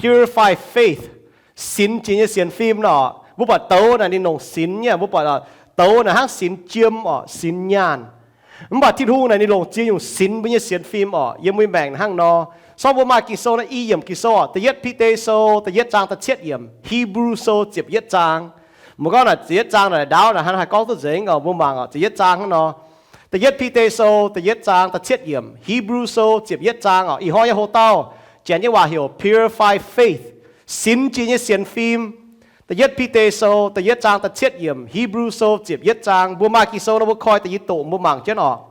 purify faith, sinx jiex nyei sienx fim nor. Mbuo buatc douz naaic ninh longc sinx nyei, mbuo buatc douz naaic hnangv sinx jiem orqc, sinx nyaanh. Mv baac Tin-Hungh naaic ninh longc ziex nyungc sinx mbuo nyei sienx fim orqc, yiem mbuo maengc hnangv nor. Sorng mbuo maaih Ging-Sou naaiv i yiemc Ging-Sou orqc, da'yietv Bide Sou da'yietv zaang da'cietv yiemc, Hebrew Sou ziepc yietv zaang. Mbuo gorngv naaic ziepc yietv zaang naaic ndaauv naaic hnangv haaix gorngv duqv nzengc orqc, mbuo mangc orqc, da'yietv zaang hnangv nor. Da'yietv Bide Sou da'yietv zaang da'cietv yiemc, Hebrew Sou ziepc yietv zaang orqc, ih hnoi nyei ho dauh, Janx nyei waac heuc purify faith, sinx jiex nyei sienx fim. Da'yietv Bide Sou da'yietv zaang da'cietv yiemc, Hebrew Sou ziepc yietv zaang. Mbuo maaih Ging-Sou nor mbuo koi da'yietv doqc mbuo mangc jienv orqc.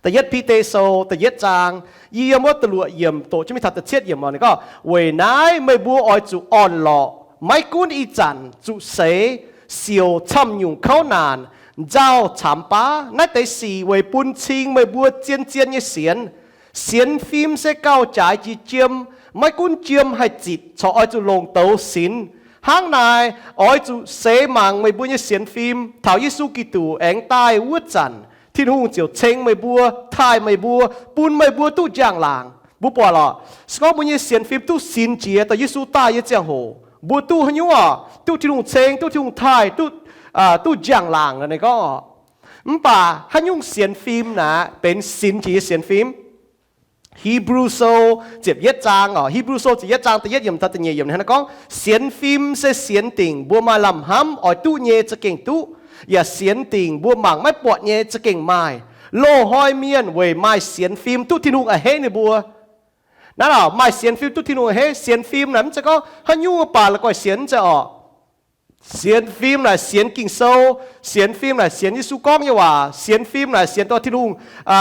Da'yietv Bide Sou da'yietv zaang, yiem wuov da'luoqc yiemc doqc jienv mingh taux da'cietv yiemc orqc, ninh gorngv, weic naaiv meih mbuo oix zuqc orn-lorqc, maiv gunv ih zanc zuqc seix, siouc camv-nyungc kouv naanc, nzauh camx baav. Naaiv deix sic weic bun cing meih mbuo zien-zien nyei sienx. Sienx fim se gauh jaaix jiex jiem, maiv gunv jiem haih zitc corc oix zuqc longc douz sinx. Hnangv naaic, oix zuqc seix mangc meih mbuo nyei sienx fim taux Yesu Giduc aengx daaih wuov zanc, Tin-Hungh ziouc ceng meih mbuo, taaih meih mbuo, bun meih mbuo duqv njang-laangc. Mbuo buatc lorqc, se gorngv mbuo nyei sienx fim duqv sinx jiex daaih Yesu daaih nyei ziangh hoc, mbuo duqv haaix nyungc orqc, duqv Tin-Hungh ceng, duqv Tin-Hungh taaih, duqv, duqv njang-laangc naaic gorngv orqc. Mv baac haaix nyungc sienx fim naaic benx sinx jiex nyei sienx fim? Hebrew Sou ziepc yietv zaang orqc, Hebrew Sou ziepc yietv zaang da'yietv yiemc taux da'nyeic yiemc hnangv naaiv gorngv, sienx fim se sienx dingc mbuo maaih lamh hnamv oix duqv nyei za'gengh duqv, yaac sienx dingc mbuo mangc maiv buatc nyei za'gengh maaih. Loz-hnoi mienh weic maaih sienx fim duqv Tin-Hungh a'hneiv ninh mbuo. Naaiv orqc, maaih sienx fim duqv Tin-Hungh a'hneiv. Sienx fim naaic mv zeiz gorngv haaix nyungc baac la'guaih sienx mv zeiz orqc. Sienx fim naaic sienx Ging-Sou, sienx fim naaic sienx Yesu gorngv nyei waac, sienx fim naaic sienx dorh Tin-Hungh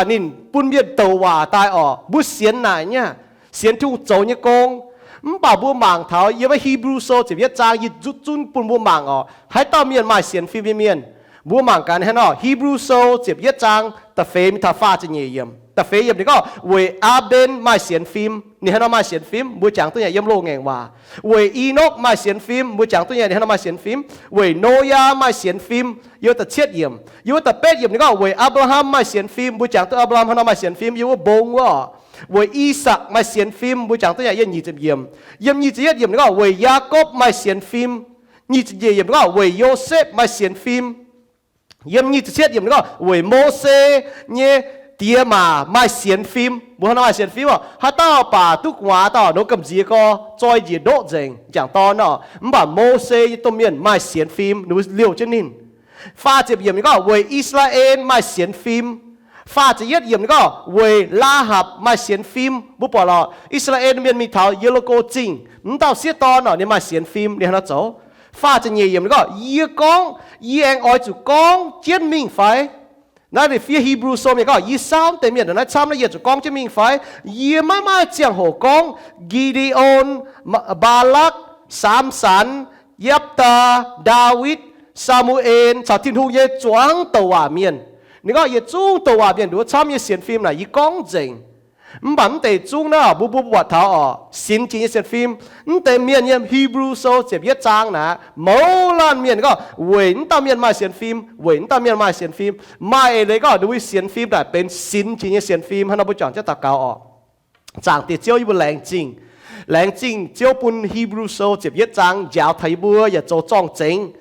ninh bun mienh douc waac daaih orqc. Mbuo sienx naaic nyei, sienx Tin-Hungh zoux nyei gong. Mv baac mbuo mangc taux yiem wuov Hebrew Sou ziepc yietv zaang yie zutv zunv bun mbuo mangc orqc, haaix dauh mienh maaih sienx fim nyei mienh. Mbuo mangc gaax hnangv nor, Hebrew Sou ziepc yietv zaang da'feix mingh taux faah ziepc nyeic yiemc. Da'feix yiemc ninh gorngv, weic Aa^mben maaih sienx fim. Ninh hnangv nor maaih sienx fim, mbuo jangx duqv nyei yiem loz-ngaengc waac. Weic I^nokv maaih sienx fim, mbuo jangx duqv nyei ninh hnangv nor maaih sienx fim. Weic Noyaa maaih sienx fim, yiem da'cietv yiemc. Yiem wuov da'betv yiemc ninh gorngv, weic Apc^laa^ham maaih sienx fim, mbuo jangx duqv Apc^laa^ham hnangv nor maaih sienx fim yiem wuov mbong wuov orqc. Weic I^sakc maaih sienx fim, mbuo jangx duqv nyei yiem nyic ziepc yiemc. Yiem nyic ziepc yietv yiemc ninh gorngv, weic Yaakopv maaih sienx fim. Nyic ziepc nyeic yiemc ninh gorngv, weic Yosepv maaih sienx fim. Yiem nyic ziepc cietv yiemc ninh gorngv, weic Mose nyei diex maac maaih sienx fim. Mbuo hnangv nor maaih sienx fim orqc. Haaix dauh baac duqv gu'nguaaz dauh nor gamh nziex gorx, zoi njiec ndoqv nzengc, jangc dorn orqc. Mv baac Mose nyei domh mienh maaih sienx fim, ninh mbuo liouh jienv ninh. Faah ziepc yiemc ninh gorngv, weic I^saa^laa^en maaih sienx fim. Faah ziepc yietv yiemc ninh gorngv, weic Laahapc maaih sienx fim. Mbuo buatc lorqc, I^saa^laa^en mienh mingh taux Ye^li^ko Zingh, m'dauh sieqv dorn orqc, ninh maaih sienx fim, ninh hnangv nor zoux. Faah ziepc nyeic yiemc ninh gorngv, yie gorngv, yie aengx oix zuqc gorngv jienv mingh fai? Naaiv ninh fiev Hebrew Sou mienh gorngv, yie saauv deix mienh naaiv camv naaiv yie zuqc gorngv jienv mingh fai? Yie maiv maaih ziangh hoc gorngv Gi^nde^on, Mbaalakc, Saamson, Yapv^ndaa, Ndaawitv, Saa^mu^en caux Tin-Hungh nyei zuangx douc waac mienh. Ninh gorngv yietc zungv douc waac mienh nduov camv nyei sienx fim naaic yie gorngv nzengc. Mv baac mv deix zungv naaiv mbuo, mbuo buatc taux orqc, sinx jiex nyei sienx fim. Mv deix mienh yiem Hebrew Sou ziepc yietv zaang naaic, mouz laanh mienh gorngv weic mv dauh mienh maaih sienx fim, weic mv dauh mienh maaih sienx fim. Maaih eix leiz gorngv ninh mbuo sienx fim naaic benx sinx jiex nyei sienx fim. Hnangv nor mbuo juangc jienv daux gaux orqc. Zaangc Diex Ziouv, yie mbuo laengz zingh. Laengz zingh Ziouv bun Hebrew Sou ziepc yietv zaang njaaux taux yie mbuo yaac zoux zorng-zengx,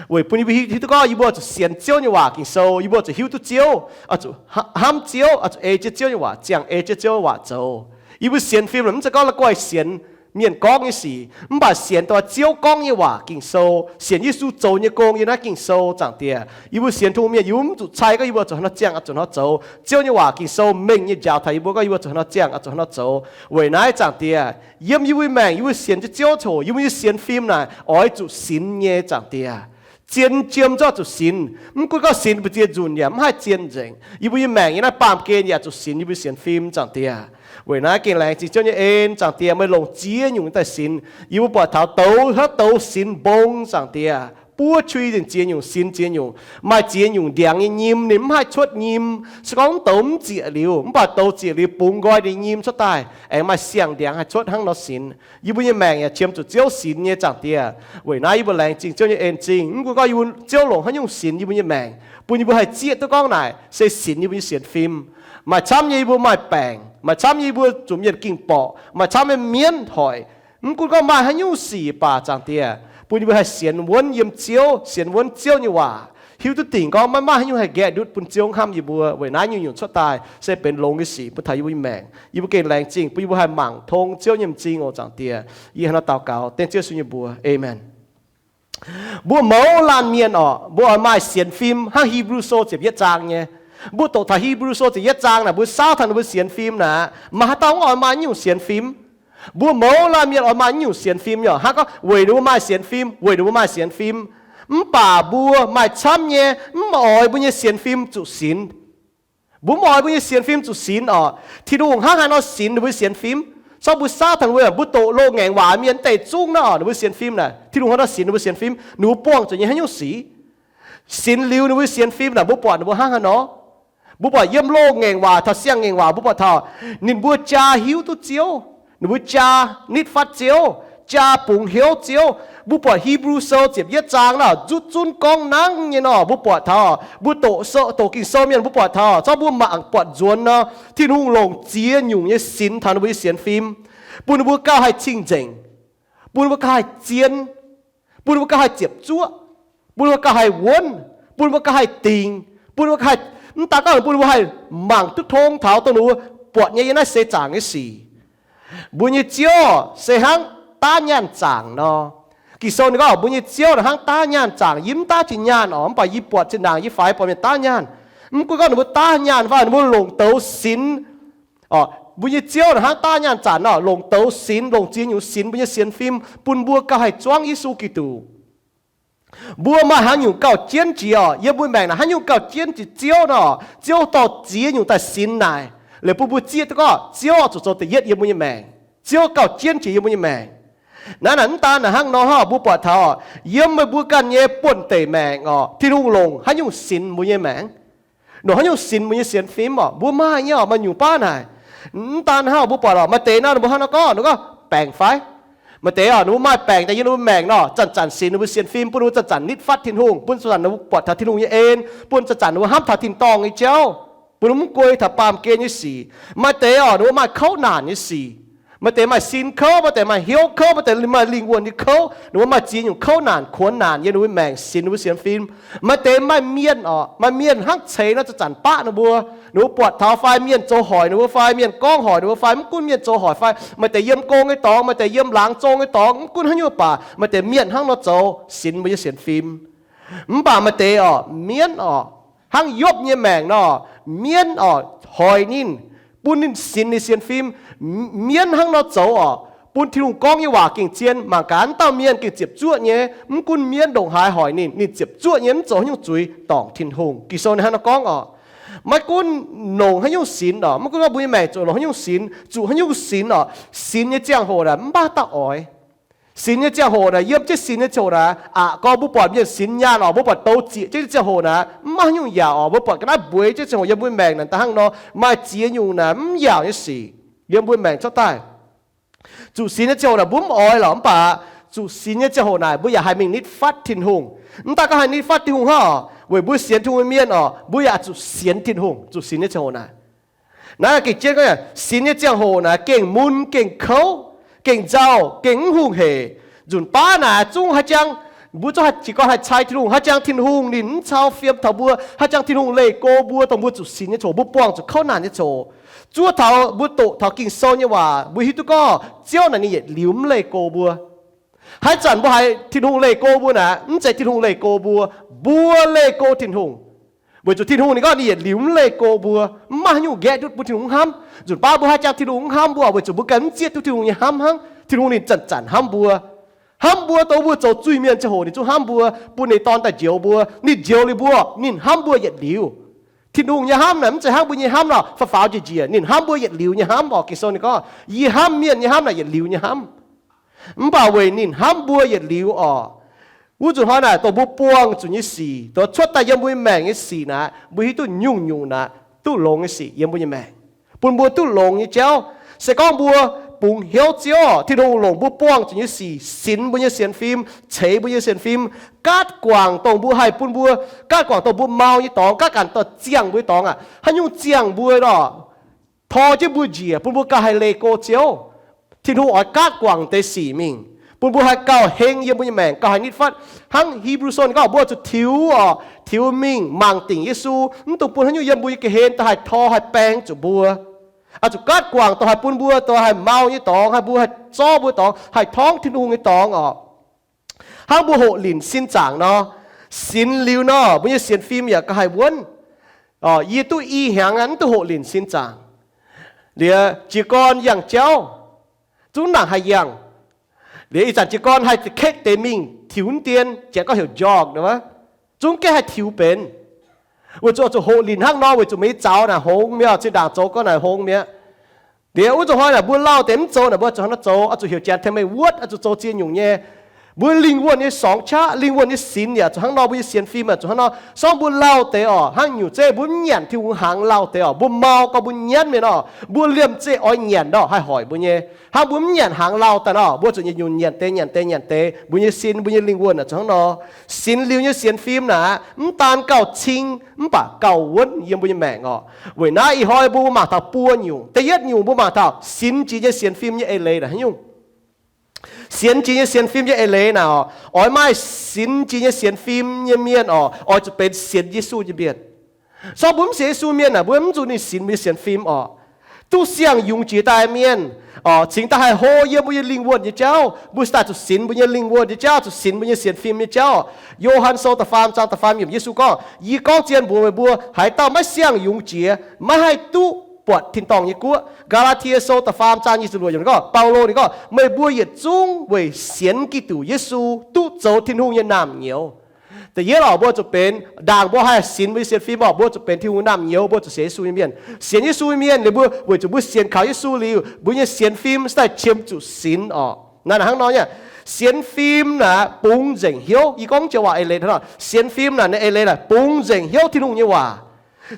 weic bun yie mbuo hiuv duqv gorngv yie mbuo zuqc sienx Ziouv nyei waac Ging-Sou, yih mbuo zuqc hiuv duqv Ziouv, zuqc hnamv Ziouv, zuqc ei jienv Ziouv nyei waac, ziangh ei jienv Ziouv nyei waac zoux. Yie mbuo sienx fim mv zeiz gorngv la'guaih sienx mienh gorngv nyei sic, mv baac sienx dongh Ziouv gorngv nyei waac Ging-Sou, sienx Yesu zoux nyei gong yiem naaiv Ging-Sou. Zaangc Diex, yie mbuo sienx Tin-Hungh mienh, yie mbuo mv zuqc cai gorngv yie mbuo zuqc hnangv nor ziangh, zuqc hnangv nor zoux. Ziouv nyei waac Ging-Sou mengh nyei njaaux taux yie mbuo gorngv yie mbuo zuqc hnangv nor ziangh, zuqc hnangv nor zoux. Weic naaiv, Zaangc Diex, yiem yie mbuo maengc yie mbuo sienx jienv Ziouv coc, yie mbuo nyei sienx fim naaic oix zuqc sinx nyei, Zaangc Diex. Zien jiem zungv zuqc sinx. Mv gunv gorngv sinx mbu'ziex nzunc yaac mv haih zien nzengc. Yie mbuo nyei maengc yiem naaiv baamh gen yaac zuqc sinx yie mbuo sienx fim, Zaangc Diex. Weic naaiv gengh laengz zingh Ziouv nyei en, Zaangc Diex, meih longc ziex nyungc daaih sinx. Yie mbuo buatc taux douz hnangv douz sinx mbong, Zaangc Diex, buov qui nzengc ziex nyungc, sinx ziex nyungc. Maaih ziex nyungc ndiangx nyei nyim ninh mv haih cuotv nyim. Se gorngv mv douz mv zieqc liuz, mv baac douz zieqc liuz bungx nqoi ninh nyim cuotv daaih, aengx maaih siang-ndiangx haih cuotv hnangv nor sinx. Yie mbuo nyei maengc yaac qiemx zuqc Ziouv sinx nyei, Zaangc Diex. Weic naaiv yie mbuo laengz zingh Ziouv nyei en zingh. Mv gunv gorngv yie mbuo, Ziouv longc haaix nyungc sinx yie mbuo nyei maengc, bun yie mbuo haih zieqv duqv gorngv naaic se sinx yie mbuo nyei sienx fim. Maaih camv nyei yie mbuo maaih baengc, maaih camv nyei yie mbuo zuqc mienh ging borqc, maaih camv nyei mienv hoic, Mv gunv gorngv maaih haaix nyungc sic baac, Zaangc Diex, bun yie mbuo haih sienx wuonv yiem Ziouv, sienx wuonv Ziouv nyei waac, hiuv duqv dingc gorngv maiv maaih haaix nyungc haih nqaeqv ndutv bun Ziouv hnamv yie mbuo. Weic naaiv nyungc-nyungc cuotv daaih se benx longx nyei sic bun taux yie mbuo nyei maengc. Yie mbuo gengh laengz zingh bun yie mbuo haih mangc tong Ziouv nyei m'zing oc, Zaangc Diex. Yie hnangv naaiv daux gaux dengv Ziouv Yesu nyei mbuox. Aamen. Mbuo mouz laanh mienh oc, mbuo oix maaih sienx fim hnangv Hipv^lu Sou ziepc yietv zaang nyei. Mbuo doqc taux Hipv^lu Sou ziepc yietv zaang naaic, mbuo saauv taux ninh mbuo sienx fim naaic, maaih haaix dauh mv oix maaih nyungc sienx fim? Mbuo mouz laanh mienh oix maaih nyungc sienx fim nyei oc. Hnangv gorngv weic ninh mbuo maaih sienx fim, weic ninh mbuo maaih sienx fim. Mv baac mbuo maaih camv nyei, mv oix mbuo nyei sienx fim zuqc sinx. Mbuo mv oix mbuo nyei sienx fim zuqc sinx oc. Tin-Hungh hnangv haaix nor sinx ninh mbuo sienx fim? Corc mbuo saauv taux ninh mbuo, mbuo doqc loz-ngaengc waac mienh deic zungv naaic oc, ninh mbuo sienx fim naaic, Tin-Hungh hnangv haaix nor sinx ninh mbuo sienx fim? Ninh mbuo buangh zuqc nyei haaix nyungc sic? Sinx liuz ninh mbuo sienx fim naaic, mbuo buatc ninh mbuo hnangv haaix nor? Mbuo buatc yiem loz-ngaengc waac taux siang-ngaengc waac mbuo buatc taux ninh mbuo jaa hiuv duqv Ziouv, ninh mbuo jaa nitv-fatv Ziouv, jaa bungx hnyouv Ziouv. Mbuo buatc Hipv^lu Sou ziepc yietv zaang naaic, zuqc zunv gorngv nangv nyei nor, mbuo buatc taux, mbuo doqc sou, doqc Ging-Sou mienh mbuo buatc taux, corc mbuo mangc buatc nzuonx nor, Tin-Hungh longc ziex nyungc nyei sinx taux ninh mbuo nyei sienx fim, bun ninh mbuo gauh haih cing-nzengc, bun ninh mbuo gauh haih zien, bun ninh mbuo gauh haih ziepc zuoqv, bun ninh mbuo gauh haih wuonv, bun ninh mbuo gauh haih dingc, bun ninh mbuo gauh haih, mv daan gorngv bun ninh mbuo haih mangc duqv tong taux dongh ninh mbuo buatc nyei yiem naaiv seix zaangc nyei sic. Mbuo nyei Ziouv se hnangv daav nyaanh zaangc nor. Ging-Sou ninh gorngv mbuo nyei Ziouv naaic hnangv daav nyaanh zaangc. Yie mv daav jiex nyaanh oc, mv baac yie buatc zinh ndaangc yie faix buatc mienh daav nyaanh. Mv gunv gorngv ninh mbuo daav nyaanh fai ninh mbuo longc douz sinx, mbuo nyei Ziouv naaic hnangv daav nyaanh zaangc nor, longc douz sinx, longc ziex nyungc sinx mbuo nyei sienx fim, bun mbuo gauh haih zuangv Yesu Giduc. Mbuo maaih haaix nyungc gauh jienv jiex oc, yiem mbuo maengc naaic haaix nyungc gauh jienv jiex Ziouv nor, Ziouv dorh ziex nyungc daaih sinx naaic, liuz bun mbuo zieqv duqv gorngv Ziouv zuqc zoux da'yietv yiem mbuo nyei maengc. Ziouv gauh jienv jiex yiem mbuo nyei maengc. Naaiv naaic mv daan naaic hnangv nor oc, mbuo buatc taux yiem meih mbuo ganh nyei buonv-deic maengc oc, Tin-Hungh longc haaix nyungc sinx mbuo nyei maengc? Longc haaix nyungc sinx mbuo nyei sienx fim oc? Mbuo maaih nyei oc, maaih nyungc baav naaic. Mv daan hnangv, mbuo buatc oc, maaih deix nor ninh mbuo hnangv nor gorngv, ninh gorngv baengc fai? Maaih deix oc, ninh mbuo maaih baengc daaih yiem ninh mbuo maengc nor, zanc-zanc sinx ninh mbuo sienx fim, bun ninh mbuo zanc-zanc nitv fatv Tin-Hungh, bun zanc-zanc ninh mbuo buatc taux Tin-Hungh nyei en, bun zanc-zanc ninh mbuo hnamv taux tin-dorngh nyei jauv, bun ninh mbuo mv guei taux baamh gen nyei sic. Maaih deix oc, ninh mbuo maaih kouv naanc nyei sic. Maaih deix maaih sin kouv, maaih deix maaih hnyouv kouv, maaih deix maaih lingh wuonh nyei kouv. Ninh mbuo maaih ziex nyungc kouv naanc kuonx naanc yiem ninh mbuo maengc sinx ninh mbuo sienx fim. Maaih deix maaih mienh oc, maaih mienh hnangv ceix nor zanc-zanc baqv ninh mbuo. Ninh mbuo buatc taux fai mienh zoux hoic ninh mbuo fai mienh gorngv hoic ninh mbuo fai mv gunv mienh zoux hoic fai maaih deix yiem gong nyei dorngx, maaih deix yiem laangz zong nyei dorngx, mv gunv haaix nyungc baac maaih deix mienh hnangv nor zoux sinx mbuo nyei sienx fim. Mv baac maaih deix oc, mienv oc, hnangv Yopv nyei maengc nor, mienv oc, hoic ninh, bun ninh sinx ninh sienx fim. Mienv hnangv nor zoux oc, bun Tin-Hungh gorngv nyei waac gengh zien. Mangc gaax, wuov dauh mienh gengh ziepc zuoqv nyei. Mv gunv mienv ndongc haaix hoic ninh, ninh ziepc zuoqv nyei, mv zoux haaix nyungc zuiz dorngc Tin-Hungh. Ging-Sou ninh hnangv nor gorngv oc. Maiv gunv longc haaix nyungc sinx oc, maiv gunv gorngv mbuo nyei maengc zuqc longc haaix nyungc sinx, zuqc haaix nyungc sinx oc, sinx nyei ziangh hoc naaic mv baav dauh oix. Sinx nyei ziangh hoc naaic, yiem jienv sinx nyei ziangh hoc naaic, aqc gorngv mbuo buatc mienh sinx nyaanh oc, mbuo buatc douz zieqc jienv nyei ziangh hoc naaic, mv maaih haaix nyungc yaauc oc. Mbuo buatc ga'naaiv mbueix jienv ziangh hoc yiem mbuo maengc naaic, da'hnangv nor maaih ziex nyungc naaic mv yaauc nyei sic yiem mbuo maengc cuotv daaih. Zuqc sinx nyei ziangh hoc naaic mbuo mv oix lorqc, mv baac zuqc sinx nyei ziangh hoc naaic mbuo yaac haih mingh nitv fatv Tin-Hungh. Mv daan gorngv haih nitv fatv Tin-Hungh hnangv oc, weic mbuo sienx Tin-Hungh nyei mienh oc, mbuo yaac zuqc sienx Tin-Hungh. Zuqc sinx nyei ziangh hoc naaic, naaiv gengh jienv gorngv, sinx nyei ziangh hoc naaic gengh mun gengh kouv, gengh nzauh, gengh mv hungh hec. Nzunc baav naaic zungv haaix jangx, mbuo zungv haih jiez gorn haih cai Tin-Hungh, haaix jangx Tin-Hungh ninh mv cau fiem taux mbuo, haaix jangx Tin-Hungh leih go mbuo, dongh mbuo zuqc sinx nyei ziangh hoc, mbuo buangh zuqc kouv naanc nyei ziangh hoc. Zuov taux mbuo doqc taux Ging-Sou nyei waac, mbuo hiuv duqv gorngv Ziouv naaic ninh yietc liuz mv leih go mbuo. Haaix zanc mbuo haiz Tin-Hungh leih go mbuo naaic, mv zeiz Tin-Hungh leih go mbuo, mbuo leih go Tin-Hungh. Weic zuqc Tin-Hungh ninh gorngv ninh yietc liuz mv leih go mbuo, mv maaih haaix nyungc nqaeqv ndutv bun Tin-Hungh mv hnamv. Nzunc baav mbuo haaix jangx Tin-Hungh mv hnamv mbuo, weic zuqc mbuo ganh mv zieqv duqv Tin-Hungh nyei hnamv hnangv. Tin-Hungh ninh zanc-zanc hnamv mbuo. Hnamv mbuo dongh mbuo zoux zuiz-mienh ziangh hoc ninh zungv hnamv mbuo, bun ninh Dorn daaih njoux mbuo. Ninh njoux liuz mbuo, ninh hnamv mbuo yietc liuz. Tin-Hungh nyei hnamv naaic mv zeiz hnangv mbuo nyei hnamv nor faaux faaux njiec njiec. Ninh hnamv mbuo yietc liuz nyei hnamv oc. Ging-Sou ninh gorngv, yie hnamv mienh nyei hnamv naaic yietc liuz nyei hnamv. Mv baac weic ninh hnamv mbuo yietc liuz oc, wuov nzunc hnoi naaic dongh mbuo buangh zuqc nyei sic, dongh cuotv daaih yiem mbuo nyei maengc nyei sic naaic, mbuo hiuv duqv nyungc-nyungc naaic duqv longx nyei sic yiem mbuo nyei maengc, bun mbuo duqv longx nyei jauv. Se gorngv mbuo bungx hnyouv Ziouv, Tin-Hungh longc mbuo buangh zuqc nyei sic sinx mbuo nyei sienx fim, ceix mbuo nyei sienx fim. Gaatv guangc dongh mbuo haih bun mbuo, gaatv guangc dongh mbuo mau nyei dorngx, gaatv guangc dongh ziangh mbuo nyei dorngx aac, haaix nyungc ziangh mbuo nor, tor jienv mbuo njiec, bun mbuo gauh haih leih go Ziouv. Tin-Hungh oix gaatv guangc deix sic mingh, bun mbuo haih gauh heng yiem mbuo nyei maengc, gauh haih nitv fatv. Hnangv Hipv^lu Sou ninh gorngv mbuo zuqc tiux oc, tiux mingh mangc dingc Yesu, mv dungx bun haaix nyungc yiem mbuo nyei ga'hlen daaih haih tor haih baeng zuqc mbuo. Oix zuqc gaatv guangc dongh haih bun mbuo dongh haih mau nyei dorngx, haih mbuo haih zorqv mbuo dorngx, haih torngv Tin-Hungh nyei dorngx oc. Hnangv mbuo hoqc linc sin zaangc nor, sinx liuz nor, mbuo nyei sienx fim yaac gauh haih wuonv. Yie duqv i hnyangx aqv, mv duqv hoqc linc sin zaangc. Liuz jiez gorn yangh jauv, zungv nangc haih yangh. Liuz ih zanc jiez gorn haih kekv deix mingh tiux mv dien, janx gorngv heuc jog, zungv gaengh haih tiux benx. Weic zuqc oix zuqc hoqc linc hnangv nor, weic zuqc meih zaux naaic hngongx mi'aqv, zinh ndaangc zoux gau naaic hngongx mi'aqv. Liuz wuov nzunc hnoi naaic mbuo lauh deix mv zoux naaic, mbuo zuqc hnangv nor zoux, oix zuqc heuc janx tengx meih wuotv, oix zuqc zoux ziex nyungc nyei. Mbuo lingh wuonh nyei sorngx qaqv, lingh wuonh nyei sinx yaac zuqc hnangv nor, mbuo nyei sienx fim yaac zuqc hnangv nor. Sorng mbuo lauh deix oc, hnangv nyungc zeiv mbuo mv nyanc Tin-Hungh hnaangx lauh deix oc, mbuo mau gorngv mbuo nyienv mienh oc, mbuo liemh zeih oix nyanc nor haih hoic mbuo nyei. Hnangv mbuo mv nyanc hnaangx lauh daaih nor, mbuo zuqc nyei nyungc nyanc deix, nyanc deix, nyanc deix, mbuo nyei sin, mbuo nyei lingh wuonh aeqv, zuqc hnangv nor. Sinx liuz nyei sienx fim naaic, mv daan gauh cing, mv baac gauh wuonv yiem mbuo nyei maengc oc. Weic naaiv ih hnoi mbuo mangc taux buo nyungc. Da'yietv nyungc mbuo mangc taux sinx jiex nyei sienx fim nyei eix leiz naaic haaix nyungc. Sienx jiex nyei sienx fim nyei eix leiz naaic oc, oix maaih sinx jiex nyei sienx fim nyei mienh oc, oix zuqc benx sienx Yesu nyei mienh. Sorng mbuo mv sienx Yesu mienh naaic, mbuo mv zuqc ninh sinx mbuo nyei sienx fim oc. Duqv siang-yungz jiex daaih mienh oc, cingx daaih haih hlo yiem mbuo nyei lingh wuonh nyei jauv, mbuo daaih zuqc sinx mbuo nyei lingh wuonh nyei jauv, zuqc sinx mbuo nyei sienx fim nyei jauv. Yo^han Sou da'faam zaang da'faam yiemc, Yesu gorngv, Yie gorngv zien mbuox meih mbuo, haaix dauh maiv siang-yungz jiex, maiv haih duqv buatc tin-dorngh nyei guoqv. Gaa^laa^tie Sou da'faam zaang nyic ziepc luoqc yiemc gorngv, Baulo ninh gorngv, Meih mbuo yietc zungv weic sienx Giduc Yesu duqv zoux Tin-Hungh nyei naamh nyouz. Da'yietv oc, mbuo zuqc benx, ndaangc mbuo haih sinx mbuo nyei sienx fim oc, mbuo zuqc benx Tin-Hungh naamh nyouz, mbuo zuqc sienx Yesu nyei mienh. Sienx Yesu nyei mienh liuz mbuo, weic zuqc mbuo sienx kaux Yesu liuz, mbuo nyei sienx fim se daaih qiemx zuqc sinx oc. Naaiv hnangv nor nyei, sienx fim naaic bungx nzengc hnyouv. Yie gorngv joux waac eix leiz hnangv nor, sienx fim naaic ninh eix leiz naaic bungx nzengc hnyouv Tin-Hungh nyei waac.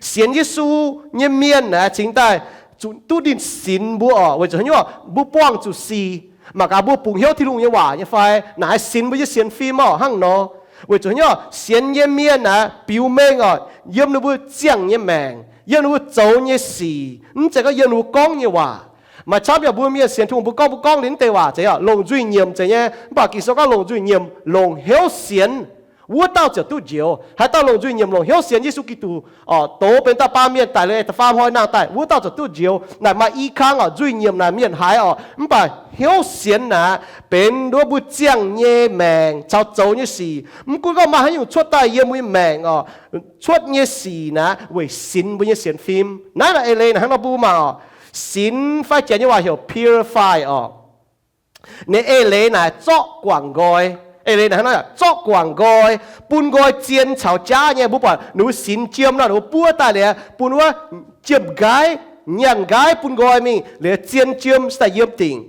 Sienx Yesu nyei mienh naaic cingx daaih zuqc duqv ninh sinx mbuo oc. Weic zuqc haaix nyungc? Mbuo buangh zuqc sic, mangc gaax mbuo bungx hnyouv Tin-Hungh nyei waac nyei fai, naaic sinx mbuo nyei sienx fim oc, hnangv nor. Weic zuqc haaix nyungc? Sienx nyei mienh naaic biux mengh oc, yiem ninh mbuo ziangh nyei maengc, yiem ninh mbuo zoux nyei sic, mv zeiz gorngv yiem ninh mbuo gorngv nyei waac. Maaih camv yaac mbuo mienh sienx Tin-Hungh mbuo gorngv, mbuo gorngv liuz mv deix waac zeiz oc, longc nzuih nyiemc zeiz nyei. Mv baac Ging-Sou gorngv longc nzuih nyiemc, longc hnyouv sienx, wuov dauh ziouc duqv njoux. Haaix dauh longc nzuih nyiemc longc hnyouv sienx Yesu Giduc oc, doz benx dauh baamh mienh daic liuz da'faam hnoi nangh daaih, wuov dauh ziouc duqv njoux. Naaic maaih i kang oc, nzuih nyiemc naaic mienh haiz oc, mv baac hnyouv sienx naaic benx nduov mbuo ziangh nyei maengc caux zoux nyei sic. Mv gunv gorngv maaih haaix nyungc cuotv daaih yiem mbuo nyei maengc oc, cuotv nyei sic naaic weic sinx mbuo nyei sienx fim. Naaiv naaic eix leiz naaic hnangv nor mbuo mangc oc, sinx fai Janx nyei waac heuc purify oc. Ninh eix leiz naaic zorqv guangc nqoi. Eix leiz naaic hnangv nor, zorqv guangc nqoi, bun nqoi zien caux jaav nyei. Mbuo buatc ninh mbuo sinx jiem nor, ninh mbuo buov daaih liuz bun wuov jiem-nqaiv, nyanc nqaiv bun nqoi mingh liuz zien jiem se daaih yiem dingc.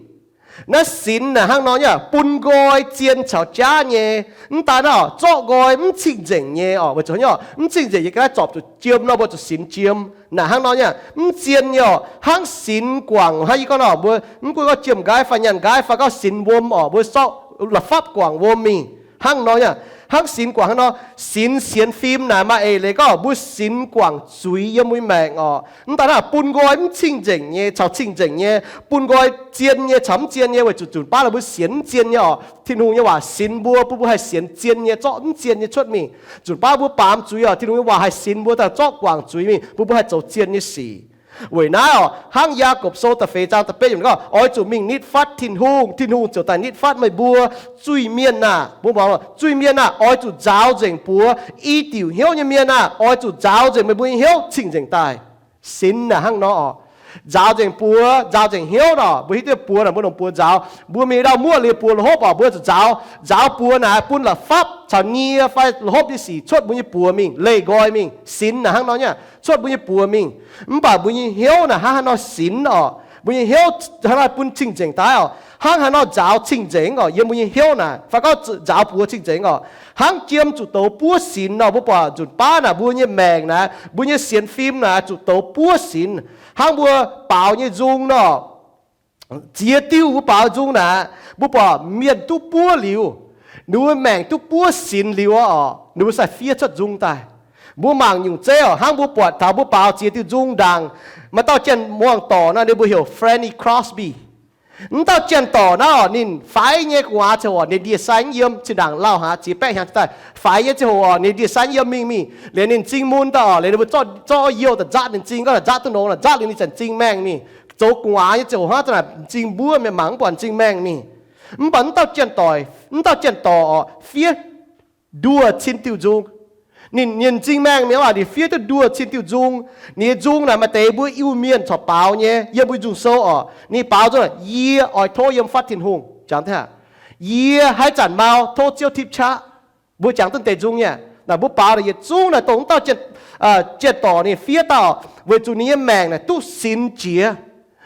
Naaiv sinx naaic hnangv nor nyei, bun nqoi zien caux jaav nyei. Mv daan naaiv zorqv nqoi mv cing-nzengc nyei oc. Weic zuqc haaix nyungc? Mv cing-nzengc nyei ga'naaiv zorpc zuqc jiem nor, mbuo zuqc sinx jiem. Naaic hnangv nor nyei, mv zien nyei oc. Hnangv sinx guangc, hnangv yie gorngv nor, mbuo mv gunv gorngv jiem-nqaiv fai nyanc nqaiv fai gorngv sinx wuom oc, mbuo zorqv la'fapv guangc wuom mingh. Hnangv nor nyei, hnangv sinx guangc hnangv nor, sinx sienx fim naaic maaih eix leiz gorngv mbuo sinx guangc zuiz yiem mbuo nyei maengc oc. Mv daan naaiv bun nqoi mv cing-nzengc nyei caux cing-nzengc nyei, bun nqoi zien nyei caux mv zien nyei, weic zuqc nzunc baav naaic mbuo sienx mv zien nyei oc. Tin-Hungh nyei waac sinx mbuo, bun mbuo haih sienx zien nyei, zorqv mv zien nyei cuotv mingh. Nzunc baav mbuo baamz zuiz oc, Tin-Hungh nyei waac haih sinx mbuo daaih zorqv guangc zuiz mingh, bun mbuo haih zoux zien nyei sic. Weic naaiv oc, hnangv Yaagorpc Sou da'feix zaang da'betv yiemc gorngv, oix zuqc mingh nitv fatv Tin-Hungh, Tin-Hungh ziouc daaih nitv fatv meih mbuo. Zuiz-mienh aah, mbuo mangc, zuiz-mienh aah, oix zuqc nzaaux nzengc buoz. I diuc hnyouv nyei mienh aah, oix zuqc nzaaux nzengc meih mbuo nyei hnyouv cing nzengc daaih. Sinx naaic hnangv nor oc. Nzaaux nzengc buoz, nzaaux nzengc hnyouv nor, mbuo hiuv duqv buoz naaic mbuo longc buoz nzaaux. Mbuo mingh ndau muoqv liuz buoz la'hopv oc, mbuo zuqc nzaaux. Nzaaux buoz naaic bun la'fapv caux nie fai la'hopv nyei sic cuotv mbuo nyei buoz mingh, leih nqoi mingh. Sinx naaic hnangv nor nyei, cuotv mbuo nyei buoz mingh. Mv baac mbuo nyei hnyouv naaic hnangv haaix nor sinx oc? Mbuo nyei hnyouv hnangv haaix nor bun cing-nzengc daaih oc? Hnangv haaix nor nzaaux cing-nzengc oc? Yiem mbuo nyei hnyouv naaic, fai gorngv nzaaux buoz cing-nzengc oc? Hnangv jiem zuqc douz buov sinx nor, mbuo buatc nzunc baav naaic mbuo nyei maengc naaic, mbuo nyei sienx fim naaic zuqc douz buov sinx. Hnangv mbuo baaux nyei nzung nor, ziex diuh mbuo baaux nzung naaic, mbuo buatc mienh duqv buov liuz, ninh mbuo maengc duqv buov sinx liuz oc, ninh mbuo sai fiev cuotv nzung daaih. Mbuo mangc nyungc zeiv oc, hnangv mbuo buatc taux mbuo baaux ziex diuh nzung ndaangc, maaih dauh janx-muangh dorc nor, ninh mbuo heuc Fanny Crosby. Wuov dauh janx-dorc naaiv oc, ninh faix nyei gu'nguaaz ziangh hoc ninh ndie-sai yiem, zinh ndaangc lauh haaix ziex baeqv hnyangx daaih, faix nyei ziangh hoc oc, ninh ndie-sai yiem mingh mingh, liuz ninh m'zing mun daaih oc, liuz ninh mbuo zorqv youh daaih nzaatv ninh m'zing, gorngv naaic nzaatv duqv nongx, nzaatv liuz ninh zanc m'zing maengh mingh. Zoux gu'nguaaz nyei ziangh hoc hnangv zanc naaic m'zing mbuov mienh mangc mv buatc m'zing maengh mingh. Mv baac wuov dauh janx-dorc, wuov dauh janx-dorc oc, fiev nduoh cin diuh nzung. Ninh nyei m'zing maengh mingh aqv, ninh fiev duqv nduoh cin diuh nzung. Ninh nyei nzung naaic maaih deix mbuo Iu-Mienh corc baaux nyei, yiem mbuo nzung sou oc. Ninh baaux nzung naaic, Yie oix tov yiem fatv Tin-Hungh, jangx daaih, Yie haaix zanc mau tov Ziouv tipv qaqv. Mbuo jangx duqv deix nzung nyei. Naaic mbuo baaux naaic yietc zungv naaic dongh wuov dauh janx-dorc ninh fiev dauh, weic zuqc ninh nyei maengc naaic duqv sinx jiex.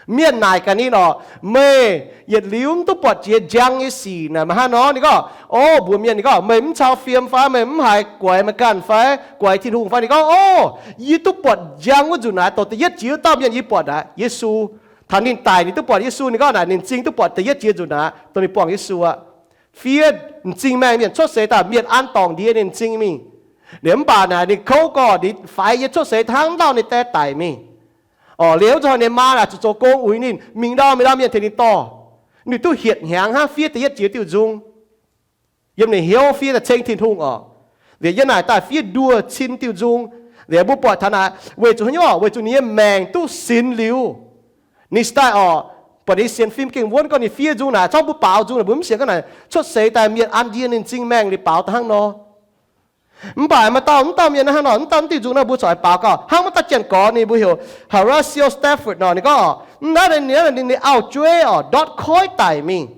Mienh naaic gaax ninh oc, Meih yietc liuz mv duqv buatc jiex njang nyei sic naaic maaih hnangv nor? Ninh gorngv, O, mbuox mienh, ninh gorngv, Meih mv cau fiem fai? Meih mv haiz guaix meih ganh fai? Guaix Tin-Hungh fai? Ninh gorngv, O, yie duqv buatc njang wuov nzunc naaic, dongh da'yietv jiex wuov dauh mienh yie buatc naaic, Yesu. Taux ninh daic ninh duqv buatc Yesu. Ninh gorngv naaic ninh m'zing duqv buatc da'yietv jiex nzunc naaic, dongh ninh buangh Yesu aqv. Fiev m'zing maengh mienh cuotv seix daaih, mienh an dorngc ndie ninh m'zing mingh. Liuz mv baac naaic ninh kouv gorx, ninh faix nyei cuotv seix hnangv lauh ninh die daic mingh. Oc, liuz zuqc ninh maa naaic zuqc zoux gong uix ninh, mingh ndau mingh ndau mienh tengx ninh dorh. Ninh duqv hietc hnyangx hnangv fiev da'yietv jiex diuh nzung. Yiem ninh hnyouv fiev daaih ceng Tin-Hungh oc. Liuz yiem naaic daaih fiev nduoh cin diuh nzung. Liuz mbuo buatc taux naaic weic zuqc haaix nyungc oc? Weic zuqc ninh nyei maengc duqv sinx liuz. Ninh se daaih oc, buatc ninh sienx fim gengh wuonv gorngv ninh fiev nzung naaic, corc mbuo baaux nzung naaic mbuo mv sienx gorngv naaic cuotv seix daaih mienh an ndie ninh m'zing maengh liuz baaux daaih hnangv nor. Mv baac maaih dauh, mv dauh mienh hnangv nor, mv dauh diuh nzung naaiv mbuo corc baaux gauh hnangv wuov dauh janx-gorx ninh mbuo heuc Horatio Spafford nor. Ninh gorngv, Mv naaiv ninh, ninh auv-jueiv oc ndortv koiv daic mingh.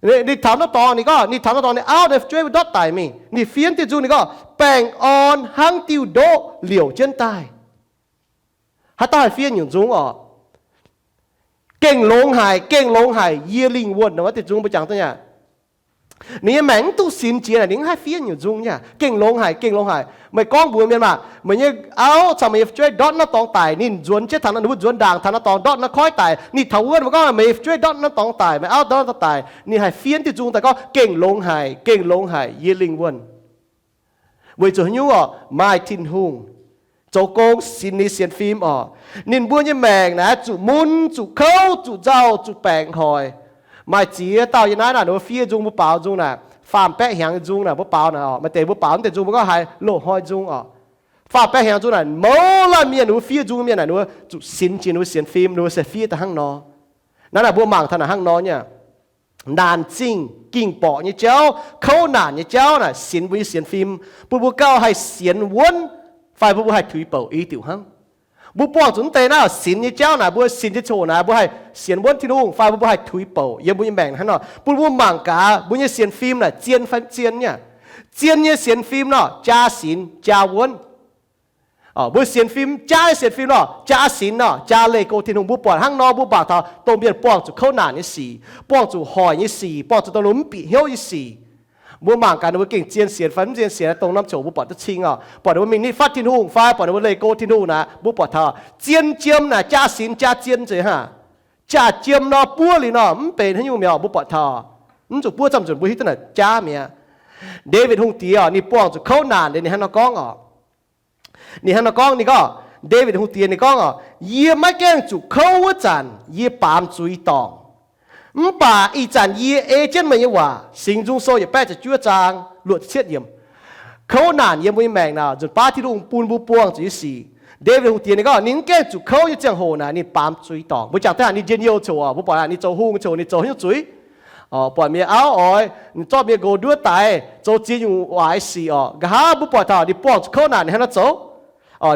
Ninh taux naaiv dorngx, ninh gorngv ninh taux naaiv dorngx ninh auv nyei jueiv ndortv daic mingh. Ninh fiev diuh nzung ninh gorngv, Baengh orn hnangv diuh ndoqv liouc jienv daaih. Haaix dauh haih fiev nyungc nzung oc? Gengh longx haic, gengh longx haic, yie lingh wuonh. Wuov diuh nzung mbuo jangx duqv nyei. Ninh nyei maengc mv duqv sinx jiex naaic, ninh mv haih fiev nyungc nzung nyei. Gengh longx haic, gengh longx haic. Meih gorngv mbuox mienh maah, meih nyei auv caux meih nyei fu'jueiv ndortv naaiv dorngx daic. Ninh nzuonx jienv taux naaiv, ninh mbuo nzuonx ndaangc taux naaiv dorngx ndortv naaiv koiv daic. Ninh taux wuov mbuo gorngv meih nyei fu'jueiv ndortv naaiv dorngx daic, meih auv ndortv naaiv dorngx daic. Ninh haih fiev diuh nzung daaih gorngv, Gengh longx haic, gengh longx haic, yie lingh wuonh. Weic zuqc haaix nyungc oc? Maaih Tin-Hungh zoux gong sinx ninh sienx fim oc. Ninh mbuo nyei maengc naaiv zuqc mun, zuqc kouv, zuqc nzauh, zuqc baengc hoic. Maaih ziex dauh yiem naaiv naaic, ninh mbuo fiev nzung, mbuo baaux nzung naaic, faam baeqv hnyangx nzung naaic, mbuo baaux naaic oc. Maaih deix mbuo baaux mv deix nzung mbuo gorngv haiz loz-hnoi nzung oc. Faam baeqv hnyangx nzung naaic, mouz laanh mienh ninh mbuo fiev nzung mienh naaic, ninh mbuo zuqc sinx jiex ninh mbuo sienx fim, ninh mbuo se fiev daaih hnangv nor. Naaiv naaic mbuo mangc taux naaic hnangv nor nyei. Naanc zingh ging-borqc nyei jauv, kouv naanc nyei jauv naaic sinx mbuo nyei sienx fim, bun mbuo gauh haih sienx wuonv fai bun mbuo haih tuix bouc i diuc hnangv. Mbuo buangh zuqc mv deix naaiv sinx nyei jauv naaic, mbuo sinx nyei ziangh hoc naaic, mbuo haih sienx wuonv Tin-Hungh fai mbuo haih tuix bouc yiem mbuo nyei maengc hnangv nor, bun mbuo mangc gaax mbuo nyei sienx fim naaic zien fai mv zien nyei. Zien nyei sienx fim nor, jaa sinx jaa wuonv. Mbuo sienx fim, jaa nyei sienx fim nor, jaa sinx nor, jaa leih go Tin-Hungh. Mbuo buatc hnangv nor, mbuo mangc taux dongh mienh buangh zuqc kouv naanc nyei sic, buangh zuqc hoic nyei sic, buangh zuqc dongh ninh mv bieqc hnyouv nyei sic. Mbuo mangc gaax ninh mbuo gengh zien sienx fai mv zien sienx, dongh norm ziouc mbuo buatc duqv cing oc. Buatc ninh mbuo mingh nitv fatv Tin-Hungh fai buatc ninh mbuo leih go Tin-Hungh naaic, mbuo buatc taux zien jiem naaic, jaa sinx jaa zien nzengc hnangv. Jaa jiem nor, buov liuz nor, mv benx haaix nyungc mi'aqv. Mbuo buatc taux mv zuqc buov camv nzunc mbuo hiuv duqv naaic jaa mi'aqv. Ndaawitv Hungh Diex oc, ninh buangh zuqc kouv naanc liuz ninh hnangv nor gorngv oc. Ninh hnangv nor gorngv, ninh gorngv, Ndaawitv Hungh Diex ninh gorngv oc, Yie maiv gaengh zuqc kouv wuov zanc yie baamz zuiz dorngc. Mv baac ih zanc yie ei jienv meih nyei waac, Singx Nzung Sou yietc baeqv ziepc juov zaang luoqc ziepc cietv yiemc. Kouv naanc yiem mbuo nyei maengc naaic, nzunc baav Tin-Hungh bun mbuo buangh zuqc nyei sic. Ndaawitv Hungh Diex ninh gorngv ninh mv gaengh zuqc kouv nyei ziangh hoc naaic ninh baamz zuiz dorngc. Mbuo jangx daaih ninh njien-youh ziouc oc, mbuo buatc ninh zoux hungh ziouc ninh zoux haaix nyungc zuiz? Buatc mienh auv oix, ninh zorqv mienh nqox nduov daix, zoux ziex nyungc waaic sic oc. Nqa'haav mbuo buatc taux ninh buangh zuqc kouv naanc ninh hnangv naaiv zoux.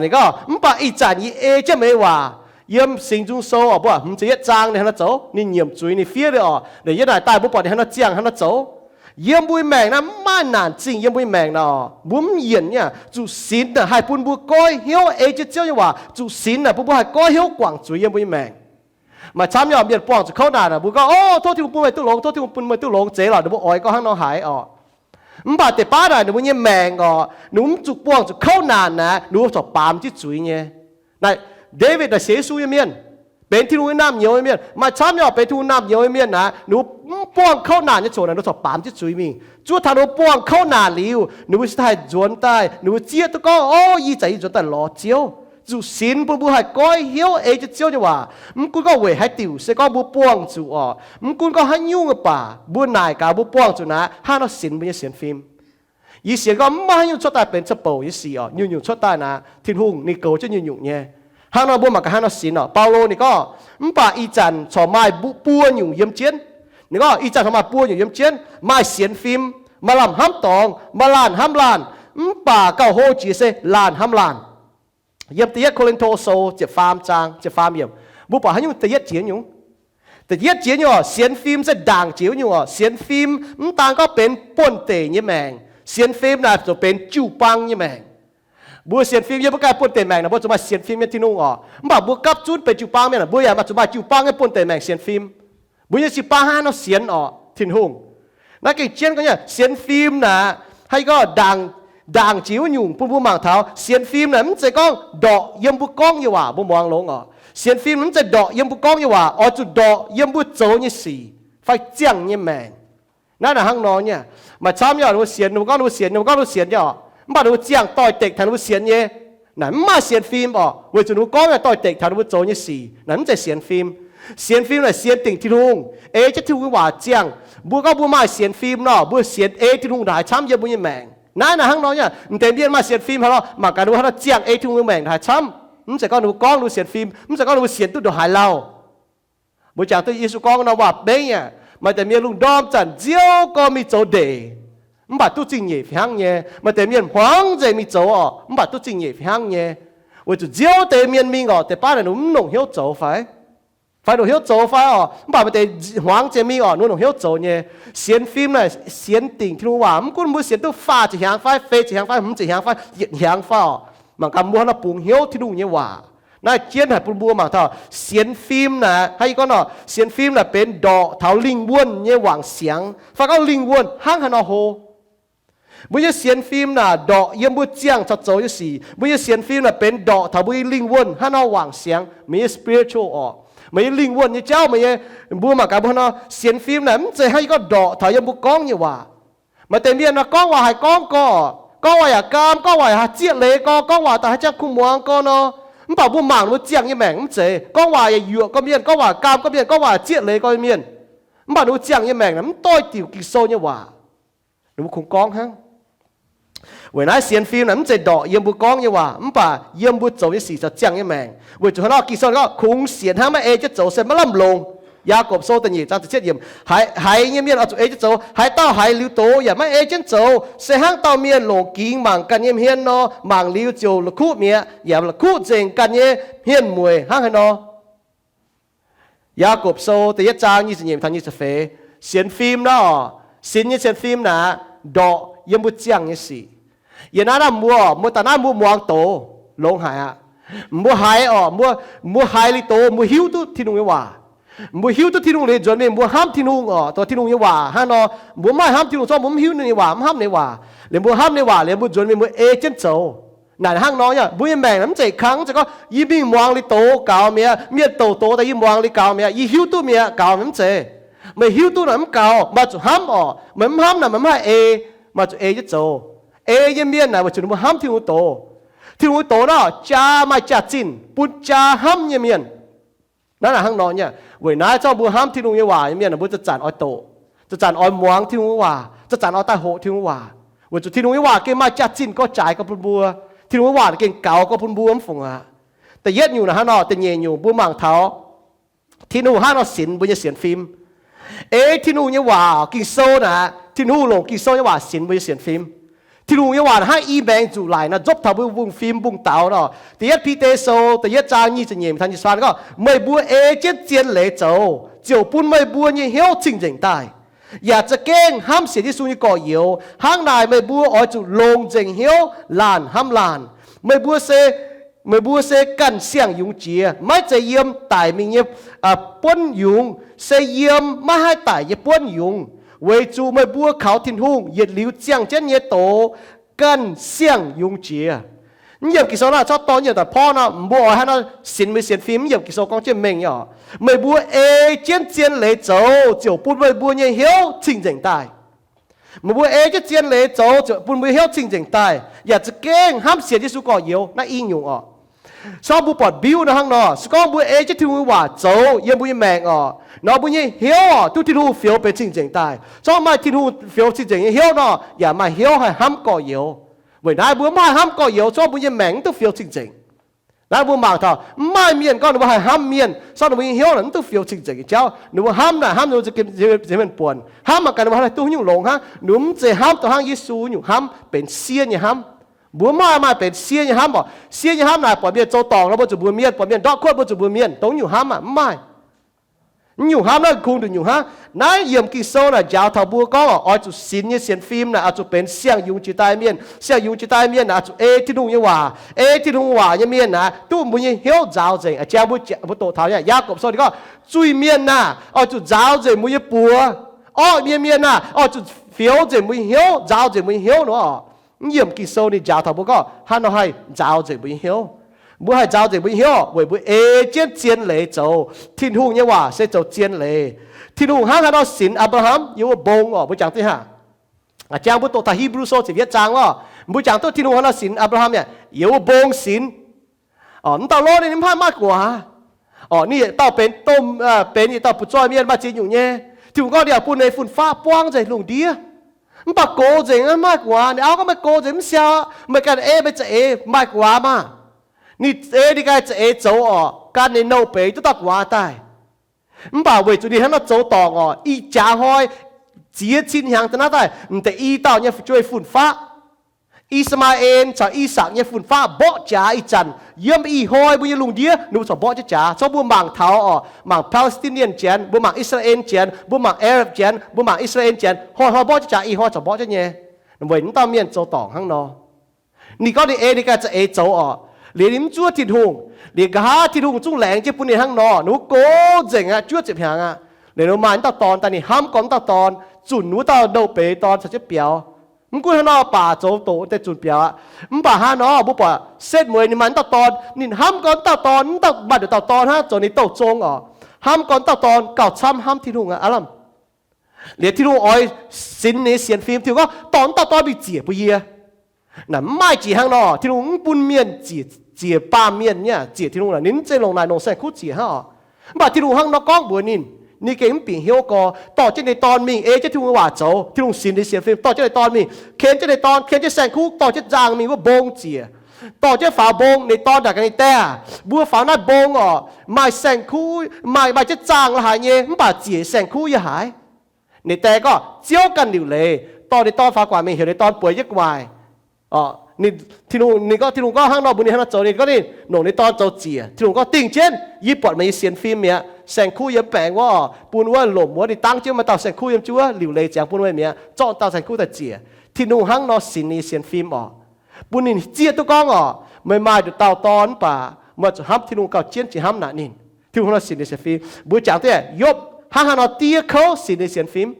Ninh gorngv, Mv baac ih zanc yie ei jienv meih nyei waac, yiem Singx Nzung Sou oc, mbuo hmz ziepc yietv zaang ninh hnangv naaiv zoux, ninh nyiemc zuiz ninh fiev liuz oc, ninh yiem naaic daaih mbuo buatc ninh hnangv naaiv ziangh hnangv naaiv zoux. Yiem mbuo nyei maengc naaiv mv maaih naanc zingh yiem mbuo nyei maengc naaic oc, mbuo mv yienc nyei. Zuqc sinx naaic haih bun mbuo goiv hnyouv ei jienv Ziouv nyei waac. Zuqc sinx naaic bun mbuo haih goiv hnyouv guangc zuiz yiem mbuo nyei maengc. Maaih camv nyei mienh buangh zuqc kouv naanc naaic, mbuo gorngv, O, tov Tin-Hungh bun meih duqv longx, tov Tin-Hungh bun meih duqv longx, zeiz lorqc, ninh mbuo oix gorngv hnangv nor haiz oc. Mv baac deix baav naaic ninh mbuo nyei maengc oc, ninh mbuo mv zuqc buangh zuqc kouv naanc naaic, ninh mbuo corc baamz jienv zuiz nyei. Naaiv Ndaawitv naaic sienx Yesu nyei mienh, benx Tin-Hungh nyei naamh nyouz nyei mienh. Maaih camv nyei oc, benx Tin-Hungh naamh nyouz nyei mienh naaic, ninh mbuo mv buangh kouv naanc nyei ziangh hoc naaic, ninh mbuo corc baamz jienv zuiz mingh. Zuov taux ninh mbuo buangh kouv naanc liuz, ninh mbuo cingx daaih haih nzuonx daaih, ninh mbuo zieqv duqv gorngv, O, ih zanc yie nzuonx daaih lorz Ziouv. zuqc sinx bun mbuo haih goiv hnyouv ei jienv Ziouv nyei waac. Mv gunv gorngv weic haaix diuc, se gorngv mbuo buangh zuqc orqc, mv gunv gorngv haaix nyungc nyei baac, mbuo naaic gaax mbuo buangh zuqc naaic, hnangv nor sinx mbuo nyei sienx fim. Yie sienx gorngv mv maaih haaix nyungc cuotv daaih benx cuotv bouc nyei sic orqc. Nyungc-nyungc cuotv daaih naaic, Tin-Hungh ninh goux jienv nyungc-nyungc nyei. Hnangv nor mbuo mangc gaax hnangv nor sinx orqc. Baulo ninh gorngv, mv baac ih zanc corc maaih mbuo buo nyungc yiem jienv. Ninh gorngv ih zanc corc maaih buo nyungc yiem jienv, maaih sienx fim, maaih lamh hnamv dorngx, maaih laanh hnamv laanh, mv baac gauh hlo jiex se laanh hnamv laanh. Yiem da'yietv Ko^lin^to Sou ziepc faam zaang ziepc faam yiemc, mbuo buatc haaix nyungc da'yietv jiex nyungc. Da'yietv jiex nyungc orqc, sienx fim se ndaangc jiex wuov nyungc orqc. Sienx fim mv daan gorngv benx buonv-deic nyei maengc. Sienx fim naaic zuqc benx jiu-baang nyei maengc. Mbuo sienx fim yiem mbuo ganh buonv-deic maengc naaic, mbuo zuqc maaih sienx fim nyei Tin-Hungh orqc. Mv baac mbuo gapv zunv benx jiu-baang mienh, mbuo yaac maaih zuqc maaih jiu-baang nyei buonv-deic maengc sienx fim. Mbuo nyei jiu-baang hnangv haaix nor sienx orqc Tin-Hungh? Naaiv gengh jienv gorngv nyei, sienx fim naaic, haaix gorngv ndaangc, ndaangc jiex wuov nyungc bun mbuo mangc taux sienx fim naaic mv zeiz gorngv ndorqc yiem mbuo gorngv nyei waac mbuo muangx longx orqc. Sienx fim mv zeiz ndorqc yiem mbuo gorngv nyei waac, oix zuqc ndorqc yiem mbuo zoux nyei sic fai ziangh nyei maengc. Naaiv naaic hnangv nor nyei. Maaih camv nyei ninh mbuo sienx, ninh mbuo gorngv ninh mbuo sienx, ninh mbuo gorngv ninh mbuo sienx nyei orqc, mv baac ninh mbuo ziangh doix-dekc taux ninh mbuo sienx nyei. Naaic mv maaih sienx fim orqc, weic zuqc ninh mbuo gorngv nyei doix-dekc taux ninh mbuo zoux nyei sic, naaic mv zeiz sienx fim. Sienx fim naaic sienx dingc Tin-Hungh, ei jienv Tin-Hungh nyei waac ziangh. Mbuo gorngv mbuo maaih sienx fim nor, mbuo sienx ei Tin-Hungh ndongc haaix camv yiem mbuo nyei maengc. Naaiv naaic hnangv nor nyei. M'deix mienh maaih sienx fim haaix nor, mangc gaax ninh mbuo hnangv nor ziangh ei Tin-Hungh nyei maengc ndongc haaix camv. Mv zeiz gorngv ninh mbuo gorngv ninh mbuo sienx fim, mv zeiz gorngv ninh mbuo sienx duqv ndongc haaix lauh. Mbuo jangx duqv Yesu gorngv nor waac-beiv aqv, maaih deix mienh lungh ndorm zanc nziouv gorngv mingh zoux ndeic, mv baac duqv zingh nyeic fih hnangv nyei. Maaih deix mienh hmuangx nzengc mingh zoux orqc, mv baac duqv zingh nyeic fih hnangv nyei. Weic zuqc nziouv deix mienh mingh orqc, deix baav naaic ninh mv longc hnyouv zoux fai, fai longc hnyouv zoux fai orqc, mv baac maaih deix hmuangx nzengc mingh orqc, ninh longc hnyouv zoux nyei. Sienx fim naaic sienx dingc Tin-Hungh waac, mv gunv mbuo sienx duqv faah ziepc hnyangx fai, feix ziepc hnyangx fai, hmz ziepc hnyangx fai, yietc hnyangx fai orqc, mangc gaax mbuo hnangv nor bungx hnyouv Tin-Hungh nyei waac. Naaiv jienv haic bun mbuo mangc taux sienx fim naaic, hnangv yie gorngv nor, sienx fim naaic benx ndorqc taux lingh wuonh nyei wangc siangx, fai gorngv lingh wuonh hnangv haaix nor hlo. Mbuo nyei sienx fim naaic ndorqc yiem mbuo ziangh caux zoux nyei sic. Mbuo nyei sienx fim naaic benx ndorqc taux mbuo nyei lingh wuonh hnangv nor wangc siangx, meih nyei spiritual orqc, meih nyei lingh wuonh nyei jauv, meih nyei, mbuo mangc gaax mbuo hnangv nor sienx fim naaic mv zeiz hnangv yie gorngv ndorqc taux yiem mbuo gorngv nyei waac. Maaih deix mienh nor gorngv waac haiz gorngv gorx, gorngv waac yaac gaam, gorngv waac yaac haih zieqv leiz gorx, gorngv waac daaih haih jangx kuh muangx gorx nor, mv baac mbuo mangc ninh mbuo ziangh nyei maengc mv zeiz. Gorngv waac yaac yuoqc gorx mienh, gorngv waac gaam gorx mienh, gorngv waac zieqv leiz gorx mienh, mv baac ninh mbuo ziangh nyei maengc naaic mv doix diuc Ging-Sou nyei waac. Ninh mbuo kungx gorngv hnangv. Weic naaiv sienx fim naaic mv zeiz ndorqc yiem mbuo gorngv nyei waac, mv baac yiem mbuo zoux nyei sic caux ziangh nyei maengc. Weic zuqc hnangv nor Ging-Sou gorngv, kungx sienx hnangv maiv ei jienv zoux se maiv lamh longc. Yaagorpc Sou da'nyeic zaang ziepc cietv yiemc, haiz nyei mienh oix zuqc ei jienv zoux. Haaix dauh haiz liuz doz yaac maiv ei jienv zoux, se hnangv dauh mienh longc gingx mangc ganh nyei hmien nor, mangc liuz ziouc la'kuqv mi'aqv, yaac la'kuqv nzengc ganh nyei hmien mueic hnangv haaix nor. Yaagorpc Sou da'yietv zaang nyic ziepc nyeic taux nyic ziepc feix. Sienx fim naaiv orqc, sinx nyei sienx fim naaic, ndorqc yiem mbuo ziangh nyei sic. Yiem naaiv naaiv mbuo orqc, mbuo daaih naaiv mbuo muangx doz, longx haic aqv. Mbuo haiz orqc, mbuo, mbuo haiz liuz doz, mbuo hiuv duqv Tin-Hungh nyei waac. Mbuo hiuv duqv Tin-Hungh liuz nzuonx mingh mbuo hnamv Tin-Hungh orqc, dongh Tin-Hungh nyei waac hnangv nor. Mbuo mv maaih hnamv Tin-Hungh zorqv mbuo mv hiuv ninh nyei waac, mv hnamv ninh nyei waac. Liuz mbuo hnamv ninh nyei waac liuz mbuo nzuonx mingh mbuo ei jienv zoux. Naaic hnangv nor nyei, mbuo nyei maengc mv zeiz kangv, mv zeiz gorngv yie mingh muangx liuz doz gaux mi'aqv, mienh douc doz daaih yie muangx liuz gaux mi'aqv, yie hiuv duqv mi'aqv gaux, mv zeiz. Meih hiuv duqv naaic mv gaux, maaih zuqc hnamv orqc. Meih mv hnamv naaic meih mv haih ei, maaih zuqc ei jienv zoux. Ei nyei mienh naaic weic zuqc ninh mbuo hnamv Tin-Hungh doz. Tin-Hungh doz naaiv jaa maaih jaax-zinh bun jaa hnamv nyei mienh. Naaiv naaic hnangv nor nyei. Weic naaiv zorqv mbuo hnamv Tin-Hungh nyei waac nyei mienh, mbuo zanc-zanc oix doqc, zanc-zanc oix muangx Tin-Hungh nyei waac, zanc-zanc oix daaih hoqc Tin-Hungh waac, weic zuqc Tin-Hungh nyei waac gengh maaih jaax-zinh gorx jaaix gorx bun mbuo. Tin-Hungh nyei waac gengh gaux gorx bun mbuo mv fungc aqv. Da'yietv nyungc naaic hnangv nor, da'nyeic nyungc mbuo mangc taux Tin-Hungh hnangv nor sinx mbuo nyei sienx fim. Ei Tin-Hungh nyei waac, Ging-Sou naaic, Tin-Hungh longc Ging-Sou nyei waac sinx mbuo nyei sienx fim. Tin-Hungh nyei waac hnangv i maengx nzuqc laic nor, nzopv taux mbuo mbungv-fim mbungv-daux nor. Da'yietv Bide Sou da'yietv zaang nyic ziepc nyeic taux nyic ziepc faam gorngv, meih mbuo ei jienv zien leiz zoux, ziouc bun meih mbuo nyei hnyouv cing-nzengc daaih, yaac za'gengh hnamv sienx Yesu nyei gorx-youz. Hnangv naaic meih mbuo oix zuqc longc nzengc hnyouv laanh hnamv laanh. Meih mbuo se, meih mbuo se ganh siang-yungz jiex, maiv zeiz yiem daic mingh nyei buonv yungz, se yiem maiv haih daic nyei buonv yungz. Weic zuqc meih mbuo kaux Tin-Hungh yietc liuz ziangh jienv nyei doz ganh siang-yungz jiex. Mv yiemc Ging-Sou naaiv corc dorh yiemc daaih porv nor, mbuo oix hnangv nor sinx mbuo sienx fim. Mv yiemc Ging-Sou gorngv jienv mengh nyei oc. Meih mbuo ei jienv zien leiz zoux ziouc bun meih mbuo nyei hnyouv cing-nzengc daaih. Meih mbuo ei jienv zien leiz zoux ziouc bun mbuo hnyouv cing-nzengc daaih, yaac za'gengh hnamv sienx Yesu gorx-youz. Naaiv i nyungc oc. Se gorngv mbuo buatc mbiuv nor hnangv nor, se gorngv mbuo ei jienv Tin-Hungh nyei waac zoux yiem mbuo nyei maengc oc, nor mbuo nyei hnyouv oc, duqv Tin-Hungh fioux benx cing-nzengc daaih. Se gorngv maaih Tin-Hungh fioux cing-nzengc nyei hnyouv nor, yaac maaih hnyouv haih hnamv gorx-youz. Weic naaiv mbuo mv haih hnamv gorx-youz, se gorngv mbuo nyei maengc mv duqv fioux cing-nzengc. Naaiv mbuo mangc taux, mv maaih mienh gorngv ninh mbuo haih hnamv mienh, se gorngv ninh mbuo nyei hnyouv naaic mv duqv fioux cing-nzengc nyei jauv. Ninh mbuo hnamv naaic hnamv ninh mbuo za'gengh mienh buonc, hnamv mangc gaax ninh mbuo haih duqv haaix nyungc longx hnangv. Ninh mbuo mv zeiz hnamv dongh hnangv Yesu nyungc hnamv, benx siev nyei hnamv. Mbuo mv maaih maaih benx siev nyei hnamv oc. Siev nyei hnamv naaic buatc mienh zoux dorngc nor mbuo zuqc mbuox mienh, buatc mienh ndortv kuotv mbuo zuqc mbuox mienh, dongh nyungc hnamv aqv, mv maaih. Mv nyungc hnamv naaiv kungx nduqc nyungc hnangv. Naaiv yiemc Ging-Sou naaic njaaux taux mbuo gorngv oc, oix zuqc sinx nyei sienx fim naaic oix zuqc benx siang-yungz jiex daaih mienh. Siang-yungz jiex daaih mienh naaic oix zuqc ei Tin-Hungh nyei waac. Ei Tin-Hungh waac nyei mienh naaic duqv mbuo nyei hnyouv nzaaux nzengc. Aa, jang mbuo doqc taux Yaagorpc Sou ninh gorngv zuiz-mienh naaic oix zuqc nzaaux nzengc mbuo nyei buoz. Orqv nyei mienh naaic oix zuqc fioux nzengc mbuo nyei hnyouv, nzaaux nzengc mbuo nyei hnyouv nor. Mv yiemc Ging-Sou ninh njaaux taux mbuo gorngv hnangv nor haih nzaaux nzengc mbuo nyei hnyouv. Mbuo haih nzaaux nzengc mbuo nyei hnyouv weic mbuo ei jienv zien leiz zoux. Tin-Hungh nyei waac se zoux zien leiz. Tin-Hungh hnangv haaix nor sinx Apc^laa^ham yiem wuov mbong oc, mbuo jangx duqv haac. Jang mbuo doqc taux Hipv^lu Sou ziepc yietv zaang oc, mbuo jangx duqv Tin-Hungh hnangv nor sinx Apc^laa^ham yaac yiem wuov mbong sinx. Mv dauh lov ninh mv haih maaih guaax. Oc, ninh yietc dauh benx domh, benx yietc dauh butv-zoih mienh maaih ziex nyungc nyei. Tin-Hungh gorngv ninh yaac bun ninh fun-faqv buangv nzengc lungh ndiev. Mv baac gox nzengc mv maaih guaax. Ninh auv gorngv meih gox nzengc mv siau, meih ganh ei meih za'eix maaih guaax maah. Ninh ei ninh ganh za'eix zoux oc, gan ninh nouh beiz duqv dauh guaax daaih. Mv baac weic zuqc ninh hnangv nor zoux dorngc oc, ih jaax hnoi ziex cin hnyangx daaih naaiv daaih m'deix i dauh nyei fu'jueiv fun-faqv, I^saa^maa^en caux I^sakc nyei fun-faqv mborqv jaax ih zanc. Yiem ih hnoi mbuo nyei lungh ndiev ninh mbuo corc mborqv jienv jaax. Corc mbuo mangc taux oc, mangc Palestinian janx, mbuo mangc I^saa^laa^en janx, mbuo mangc Arab janx, mbuo mangc I^saa^laa^en janx, hnoi-hnoi mborqv jienv jaax, ih hnoi corc mborqv jienv nyei. Weic mv dauh mienh zoux dorngc hnangv nor. Ninh gorngv ninh ei ninh ganh za'eix zoux oc, liuz ninh mv zuov Tin-Hungh, liuz nqa'haav Tin-Hungh zungv laengz jienv bun ninh hnangv nor, ninh mbuo gox nzengc aqv, juov ziepc hnyangx aqv. Liuz ninh maaih mv dauh dorn daaih, ninh hnamv gorn mv dauh dorn, zunc wuov dauh nouh beiz dorn caux jienv biaux. Mv gunv hnangv nor baac zoux doqc deix zunc biaux aqv. Mv baac hnangv nor mbuo buatc setv mueiz ninh maaih mv dauh dorn, ninh hnamv gorn mv dauh dorn, mv dauh maaih nduqc dauh dorn hnangv zoux ninh douh zong oc. Hnamv gorn mv dauh dorn gauh camv hnamv Tin-Hungh aqv lamh. Liuz Tin-Hungh oix sinx ninh nyei sienx fim, Tin-Hungh gorngv, dorh mv dauh dorn mingh ziec bun yie. Naaic mv maaih jiex hnangv nor, Tin-Hungh mv bun mienh ziec, ziec baamh mienh nyei ziec Tin-Hungh naaic, ninh mv zeiz longc naaic longc saeng-kuv ziec hnangv oc. Mv baac Tin-Hungh hnangv nor gorngv mbuox ninh, ninh gengh mv bingx hnyouv gorx, dorh jienv ninh dorn mingh ei jienv Tin-Hungh nyei waac zoux. Tin-Hungh sinx ninh sienx fim, dorh jienv ninh dorn mingh, ken jienv ninh dorn, ken jienv saeng-kuv, dorh jienv zaangh mingh wuov mbong ziec. Dorh jienv faaux mbong, ninh dorn ndaangc gaax ninh, Die aah, mbuo faaux naaiv mbong oc, maaih saeng-kuv, maaih, maaih jienv zaangh la'haaix nyei, mv baac ziec saeng-kuv yiem haaix? Ninh die gorngv, Ziouv ganh liuc leiz. Dorh ninh dorn faaux gu'nguaaic mingh, heuc ninh dorn bueix jienv gu'nguaaic. Ninh gorngv, Tin-Hungh gorngv hnangv nor mbuox ninh, hnangv nor zoux. Ninh gorngv ninh longc ninh dorn zoux ziec. Tin-Hungh gorngv, Dingh jienv, yie buatc meih nyei sienx fim mi'aqv. Saeng-kuv yiem baengc wuov oc, bun wuov lomc wuov, ninh dangv jienv maaih dauh saeng-kuv yiem jienv wuov, liuc leiz ziangx bun meih mi'aqv. Zorqv dauh saeng-kuv daaih ziec. Tin-Hungh hnangv nor sinx ninh nyei sienx fim oc, bun ninh zieqv duqv gorngv oc, meih maaih nduqc dauh dorn mv baac meih zuqc hnamv Tin-Hungh gauh jienv jiex hnamv naaic ninh. Tin-Hungh hnangv nor sinx ninh sienx fim. Mbuo jangx duqv Yopv hnangv haaix nor diev kouv sinx ninh sienx fim.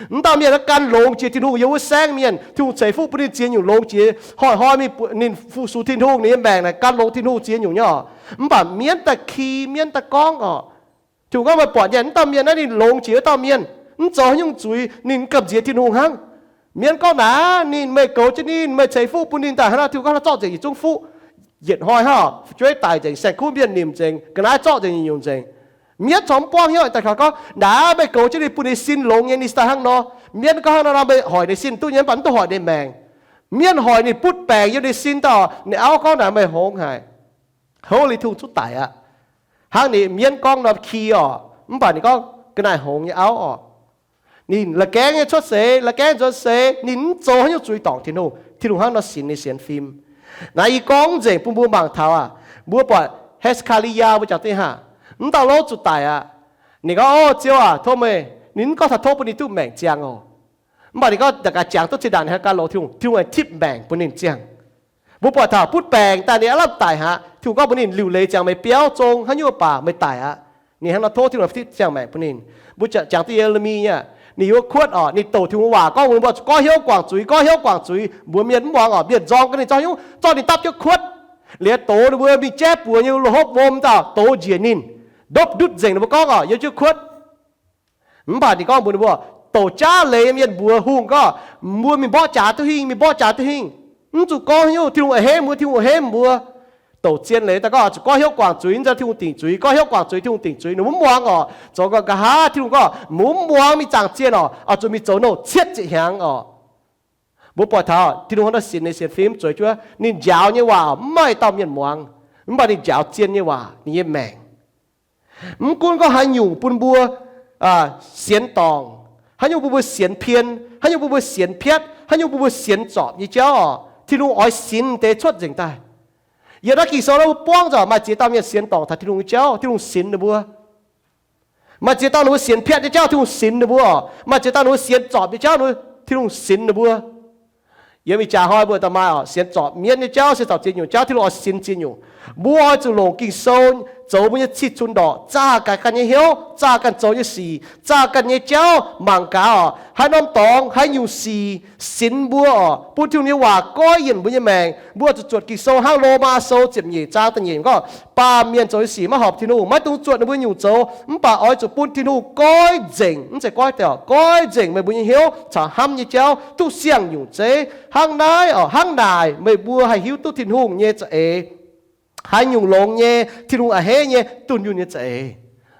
Mv dauh mienh naaiv gan longx jiex Tin-Hungh, yiem wuov saengv mienh, Tin-Hungh ceix fuqv bun ninh ziex nyungc longx jiex, hnoi-hnoi mingh ninh fu-sux Tin-Hungh, ninh nyei maengc naaic gan longx Tin-Hungh ziex nyungc nyei oc. Mv baac mienv daaih ki, mienv daaih gorngv oc, Tin-Hungh gorngv, meih buatc nyei, mv dauh mienh naaiv ninh longx jiex wuov dauh mienh, mv zoux haaix nyungc zuiz, ninh gamh nziex Tin-Hungh hnangv. Mienv gorngv naaic, ninh, meih goux jienv ninh, meih ceix fuqv bun ninh daaih hnangv nor, Tin-Hungh gorngv, zorqv nzengc yietc zungv fuqv. Yietc hnoi hnangv, fu'jueiv daic nzengc, saeng-kuv mienh nimc nzengc, ga'naaiv zorqv nzengc nyungc-nyungc nzengc. Mienv corc mv buangv hnyouv daaih gorngv, naaic meih goux jienv ninh, bun ninh sin longx nyei, ninh daaih hnangv nor. Mienv gorngv hnangv nor nor, meih hoic ninh sin duqv nyei, mv baac mv duqv hoic ninh maengc. Mienv hoic ninh butv baengc yiem ninh sin daaih, ninh auv gorngv naaic, meih hngongx haic. Holy Two zuqv daic aqv. Hnangv ninh mienv gorngv nor ki oc, mv baac ninh gorngv ga'naaiv hngongx nyei auv oc. Ninh la'gaengv nyei cuotv seix, la'gaengv nzuonx seix, ninh mv zoux haaix nyungc zuiz dorngc Tin-Hungh. Tin-Hungh hnangv nor sinx ninh sienx fim. Naaiv yie gorngv nzengc bun mbuo mangc taux aac, mbuo buatc Hetv^kaa^li^yaa mbuo jangx dingh haah, mv dauh lov zuqc daic aqv. Ninh gorngv, O Ziouv aac, tov meih. Ninh mv gorngv taux tov bun ninh duqv maengc ziangh oc. Mv baac ninh gorngv da'gaax jangx duqv zinh ndaangc ninh haih gan longx Tin-Hungh, Tin-Hungh aengx tipv maengc bun ninh ziangh. Mbuo buatc taux butv baengc daaih ninh aav lamh daic haic, Tin-Hungh gorngv mbuox ninh liuc leiz ziangx meih biauv zong haaix nyungc baac meih daic aqv. Ninh hnangv nor tov Tin-Hungh tipv ziangh maengc bun ninh. Mbuo jangx duqv Ye^le^mi aac, ninh yiem wuov kuotv oc, ninh douc Tin-Hungh waac gorngv mbuox ninh mbuo zuqc gorngv hnyouv guangc zuiz, gorngv hnyouv guangc zuiz, mbuox mienh mv muangx oc, mienh nzorng gaax ninh zorqv hnyouv, zorqv ninh dapv jienv kuotv. Liuz dox ninh mbuo mingh jaiv buoz nyei lo hopv wuom daaih dox njiec ninh, ndopv ndutv nzengc ninh mbuo gorngv oc, yiem jienv kuotv. Mv baac ninh gorngv mbuox ninh mbuo, douc jaav leiz mienh mbuox hungh gorngv, mbuo mingh mborqv jaax duqv hingh, mingh mborqv jaax duqv hingh. Mv zuqc gorngv haaix nyungc, Tin-Hungh a'hneiv mbuo, Tin-Hungh a'hneiv mbuo. douc zien leiz daaih gorngv zuqc goiv hnyouv guangc zuiz, nzauh Tin-Hungh dingc zuiz, goiv hnyouv guangc zuiz, Tin-Hungh dingc zuiz, ninh mbuo mv muangx orqc. Zoux gau nqa'haav Tin-Hungh gorngv mv muangx mingh zaangc zienh orqc, oix zuqc mingh zoux nouh cietv ziepc hnyangx orqc. Mbuo buatc taux Tin-Hungh hnangv nor sinx ninh sienx fim zueiz juov, ninh njaaux nyei waac mv maaih dauh mienh muangx, mv baac ninh njaaux zien nyei waac ninh nyei maengc. Mv gunv gorngv haaix nyungc bun mbuo sienx dorngc, haaix nyungc bun mbuo sienx pien, haaix nyungc bun mbuo sienx piatv, haaix nyungc bun mbuo sienx zorpc nyei jauv orqc, Tin-Hungh oix sinx deix cuotv nzengc daaih. Yiem naaiv Ging-Sou naaiv mbuo buangv nzengc, maaih ziex dauh mienh sienx dorngc taux Tin-Hungh nyei jauv, Tin-Hungh sinx ninh mbuo. Maaih ziex dauh ninh mbuo sienx piatv nyei jauv, Tin-Hungh sinx ninh mbuo orqc. Maaih ziex dauh ninh mbuo sienx zorpc nyei jauv, Tin-Hungh sinx ninh mbuo. Yiem ih jaax hnoi mbuo daaih maaih orqc, sienx zorpc mienv nyei jauv, sienx zorpc ziex nyungc jauv, Tin-Hungh oix sinx ziex nyungc. Mbuo oix zuqc longc Ging-Sou zoux mbuo nyei cih cun ndorqc, zaah gaax ganh nyei hnyouv, zaah ganh zoux nyei sic, zaah ganh nyei jauv mangc gaax orqc, haaix norm dorngx, haaix nyungc sic sinx mbuo orqc, bun Tin-Hungh nyei waac goiv yienc mbuo nyei maengc. Mbuo zuqc zuotc Ging-Sou hnangv Lomaa Sou ziepc nyeic zaang da'nyeic gorngv, baamh mienh zoux nyei sic maiv horpc Tin-Hungh, maiv dungx zuotc ninh mbuo nyungc zoux, mv baac oix zuqc bun Tin-Hungh goiv nzengc, mv zeiz goiv deix orqc, goiv nzengc meih mbuo nyei hnyouv caux hnamv nyei jauv, duqv siang-nyungc zeiv. Hnangv naaiv orqc, hnangv naaic meih mbuo haih hiuv duqv Tin-Hungh nyei za'eix. Haaix nyungc longx nyei, Tin-Hungh a'hneiv nyei, dunh yunh nyei za'eix,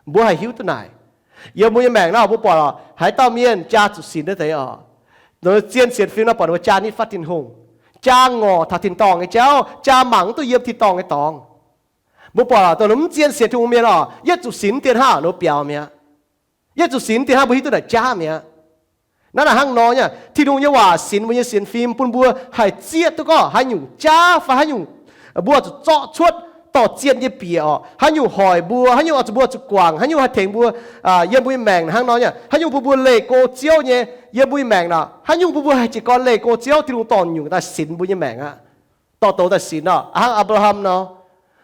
mbuo haih hiuv duqv naaic. Yiem mbuo nyei maengc naaiv mbuo buatc orqc, haaix dauh mienh jaa zuqc sinx naaiv deix orqc, zien sienx fim naaiv buatc ninh mbuo jaa nitv fatv Tin-Hungh, jaa ngorc taux tin-dorngh nyei jauv, jaa mangc mv duqv yiem tin-dorngh nyei dorngx. Mbuo buatc orqc, dongh mv zien sienx Tin-Hungh mienh orqc, yietv zuqc sinx dien hnangv ninh mbuo biaux mi'aqv. Yietv zuqc sinx dien hnangv mbuo hiuv duqv naaic jaav mi'aqv. Naaiv naaic hnangv nor nyei, Tin-Hungh nyei waac sinx mbuo nyei sienx fim bun mbuo haih zieqv duqv gorngv haaix nyungc jaav fai haaix nyungc mbuo zuqc zorqv cuotv dorh zien nyei bieqc orqc, haaix nyungc hoic mbuo, haaix nyungc oix zuqc mbuo zuqc guangc, haaix nyungc haih tengx mbuo yiem mbuo nyei maengc hnangv nor nyei, haaix nyungc bun mbuo leih go Ziouv nyei, yiem mbuo nyei maengc naaic haaix nyungc bun mbuo haih jiez gorn leih go Ziouv, Tin-Hungh dorh nyungc daaih sinx mbuo nyei maengc aqv. Dorh douz daaih sinx orqc, hnangv Apc^laa^ham nor,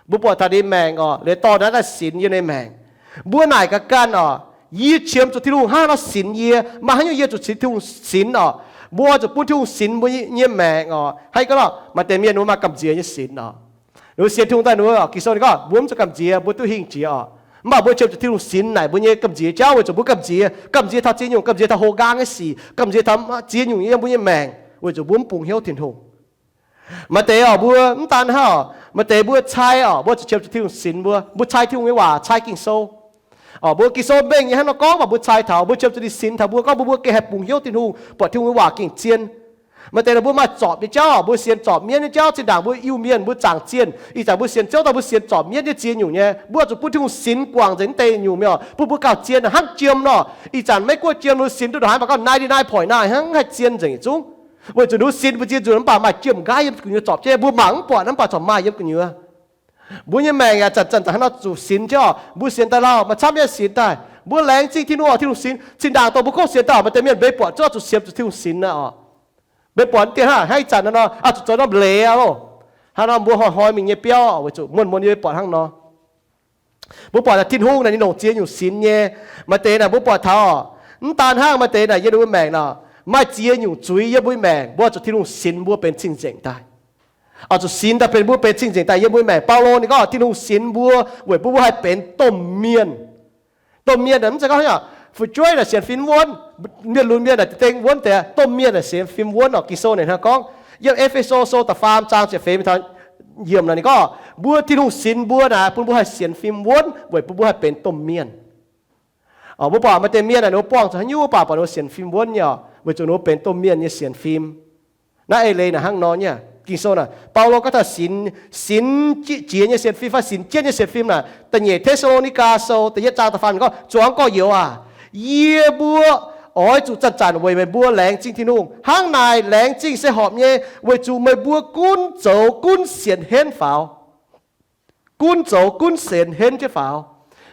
mbuo buatc taux ninh maengc orqc, liuz dorh naaiv daaih sinx yiem ninh maengc. Mbuo naaic gaax ganh orqc, yie qiemx zuqc Tin-Hungh hnangv haaix nor sinx yie, maaih haaix nyungc yie zuqc Tin-Hungh sinx orqc. Mbuo oix zuqc bun Tin-Hungh sinx mbuo nyei maengc orqc. Hnangv gorngv maaih deix mienh ninh mbuo maaih gamh nziex nyei sinx orqc, ninh mbuo sienx Tin-Hungh daaih ninh mbuo orqc, Ging-Sou ninh gorngv mbuo mv zuqc gamh nziex, mbuo duqv hingh jiex orqc. Mv baac mbuo qiemx zuqc Tin-Hungh sinx naaic mbuo nyei gamh nziex jauv weic zuqc mbuo gamh nziex, gamh nziex taux ziex nyungc, gamh nziex taux houx nqaang nyei sic, gamh nziex taux ziex nyungc yiem mbuo nyei maengc weic zuqc mbuo mv bungx hnyouv Tin-Hungh. Maaih deix orqc, mbuo mv daan hnangv orqc, maaih deix mbuo cai orqc, mbuo zuqc qiemx zuqc Tin-Hungh sinx mbuo, mbuo cai Tin-Hungh nyei waac, cai Ging-Sou orqc. Mbuo Ging-Sou mengh nyei hnangv nor gorngv, mv baac mbuo cai taux, mbuo qiemx zuqc ninh sinx taux mbuo, gorngv mbuo, mbuo gengh haih bungx hnyouv Tin-Hungh, buatc Tin-Hungh nyei waac gengh zien. Maaih deix nor mbuo maaih zorpc nyei jauv orqc, mbuo sienx zorpc mienv nyei jauv, zinh ndaangc mbuo Iu-Mienh mbuo zaangc zienh, ih zanc mbuo sienx Ziouv daaih mbuo sienx zorpc mienv nyei ziex nyungc nyei, mbuo zuqc bun Tin-Hungh sinx guangc nzengc mv deix nyungc mienh orqc, bun mbuo gauh zien hnangv jiem nor. Ih zanc Meiv Guoqv jiem ninh sinx duqv ndongc haaix mv baac gorngv ninety-nine point nine hnangv haih zien nzengc yietc zungv. Weic zuqc ninh sinx mbuo ziex nzunc mv baac maaih jiem nqaai yiem gu'nyuoz zorpc jienv, mbuo mangc mv buatc mv baac corc maaih yiem gu'nyuoz. Mbuo nyei maengc yaac zanc-zanc zanc hnangv nor zuqc sinx jienv orqc, mbuo sienx daaih lauh maaih camv nyei sinx daaih, mbuo laengz zingh Tin-Hungh orqc, Tin-Hungh sinx. Zinh ndaangc dongh mbuo kov sienx daaih orqc, maaih deix mienh mbuo buatc zuqc zuqc sienx zuqc Tin-Hungh sinx aqv orqc. Mbuo buatc dieh hnangv ih zanc nor, zuqc zoux norm leiz aqv loh. Hnangv nor mbuo hnoi-hnoi mingh nyei biauv orqc, weic zuqc muonz-muonz yie mbuo buatc hnangv nor. Mbuo buatc Tin-Hungh naaic ninh longc ziex nyungc sinx nyei. Maaih deix naaic mbuo buatc taux orqc, mv daan hnangv, maaih deix naaic yiem mbuo maengc nor, maaih ziex nyungc zuiz yiem mbuo maengc, mbuo zuqc Tin-Hungh sinx mbuo benx cing-nzengc daaih. Oix zuqc sinx daaih benx mbuo benx cing-nzengc daaih yiem mbuo maengc. Baulo ninh gorngv Tin-Hungh sinx mbuo weic bun mbuo haih benx domh mienh. Domh mienh mv zeiz gorngv fu'jueiv naaic sienx fim wuonv, mienh lunx mienh naaic dengv wuonv deix, domh mienh naaic sienx fim wuonv orqc. Ging-Sou naaic hnangv gorngv, yiem E^fe^so Sou da'faam zaang ziepc feix taux yiemc naaic ninh gorngv mbuo, Tin-Hungh sinx mbuo naaic bun mbuo haih sienx fim wuonv weic bun mbuo haih benx domh mienh. Mbuo buatc maaih deix mienh naaic ninh mbuo buangh zuqc haaix nyungc mv baac buatc ninh mbuo sienx fim wuonv nyei orqc, weic zuqc ninh mbuo benx domh mienh nyei sienx fim. Naaiv eix leiz naaic hnangv nor nyei. Ging-Sou naaic Baulo gorngv taux sinx, sinx jiex nyei sienx fim fai sinx jienv nyei sienx fim naaic, da'nyeic Te^saa^lo^ni^gaa Sou da'yietv zaang da'faam ninh gorngv, Zuangx gorx-youz aac, yie mbuo oix zuqc zanc-zanc weic meih mbuo laengz zingh Tin-Hungh. Hnangv naaic laengz zingh se horpc nyei, weic zuqc meih mbuo gunv zoux gunv sienx henv faaux. Gunv zoux gunv sienx henv jienv faaux.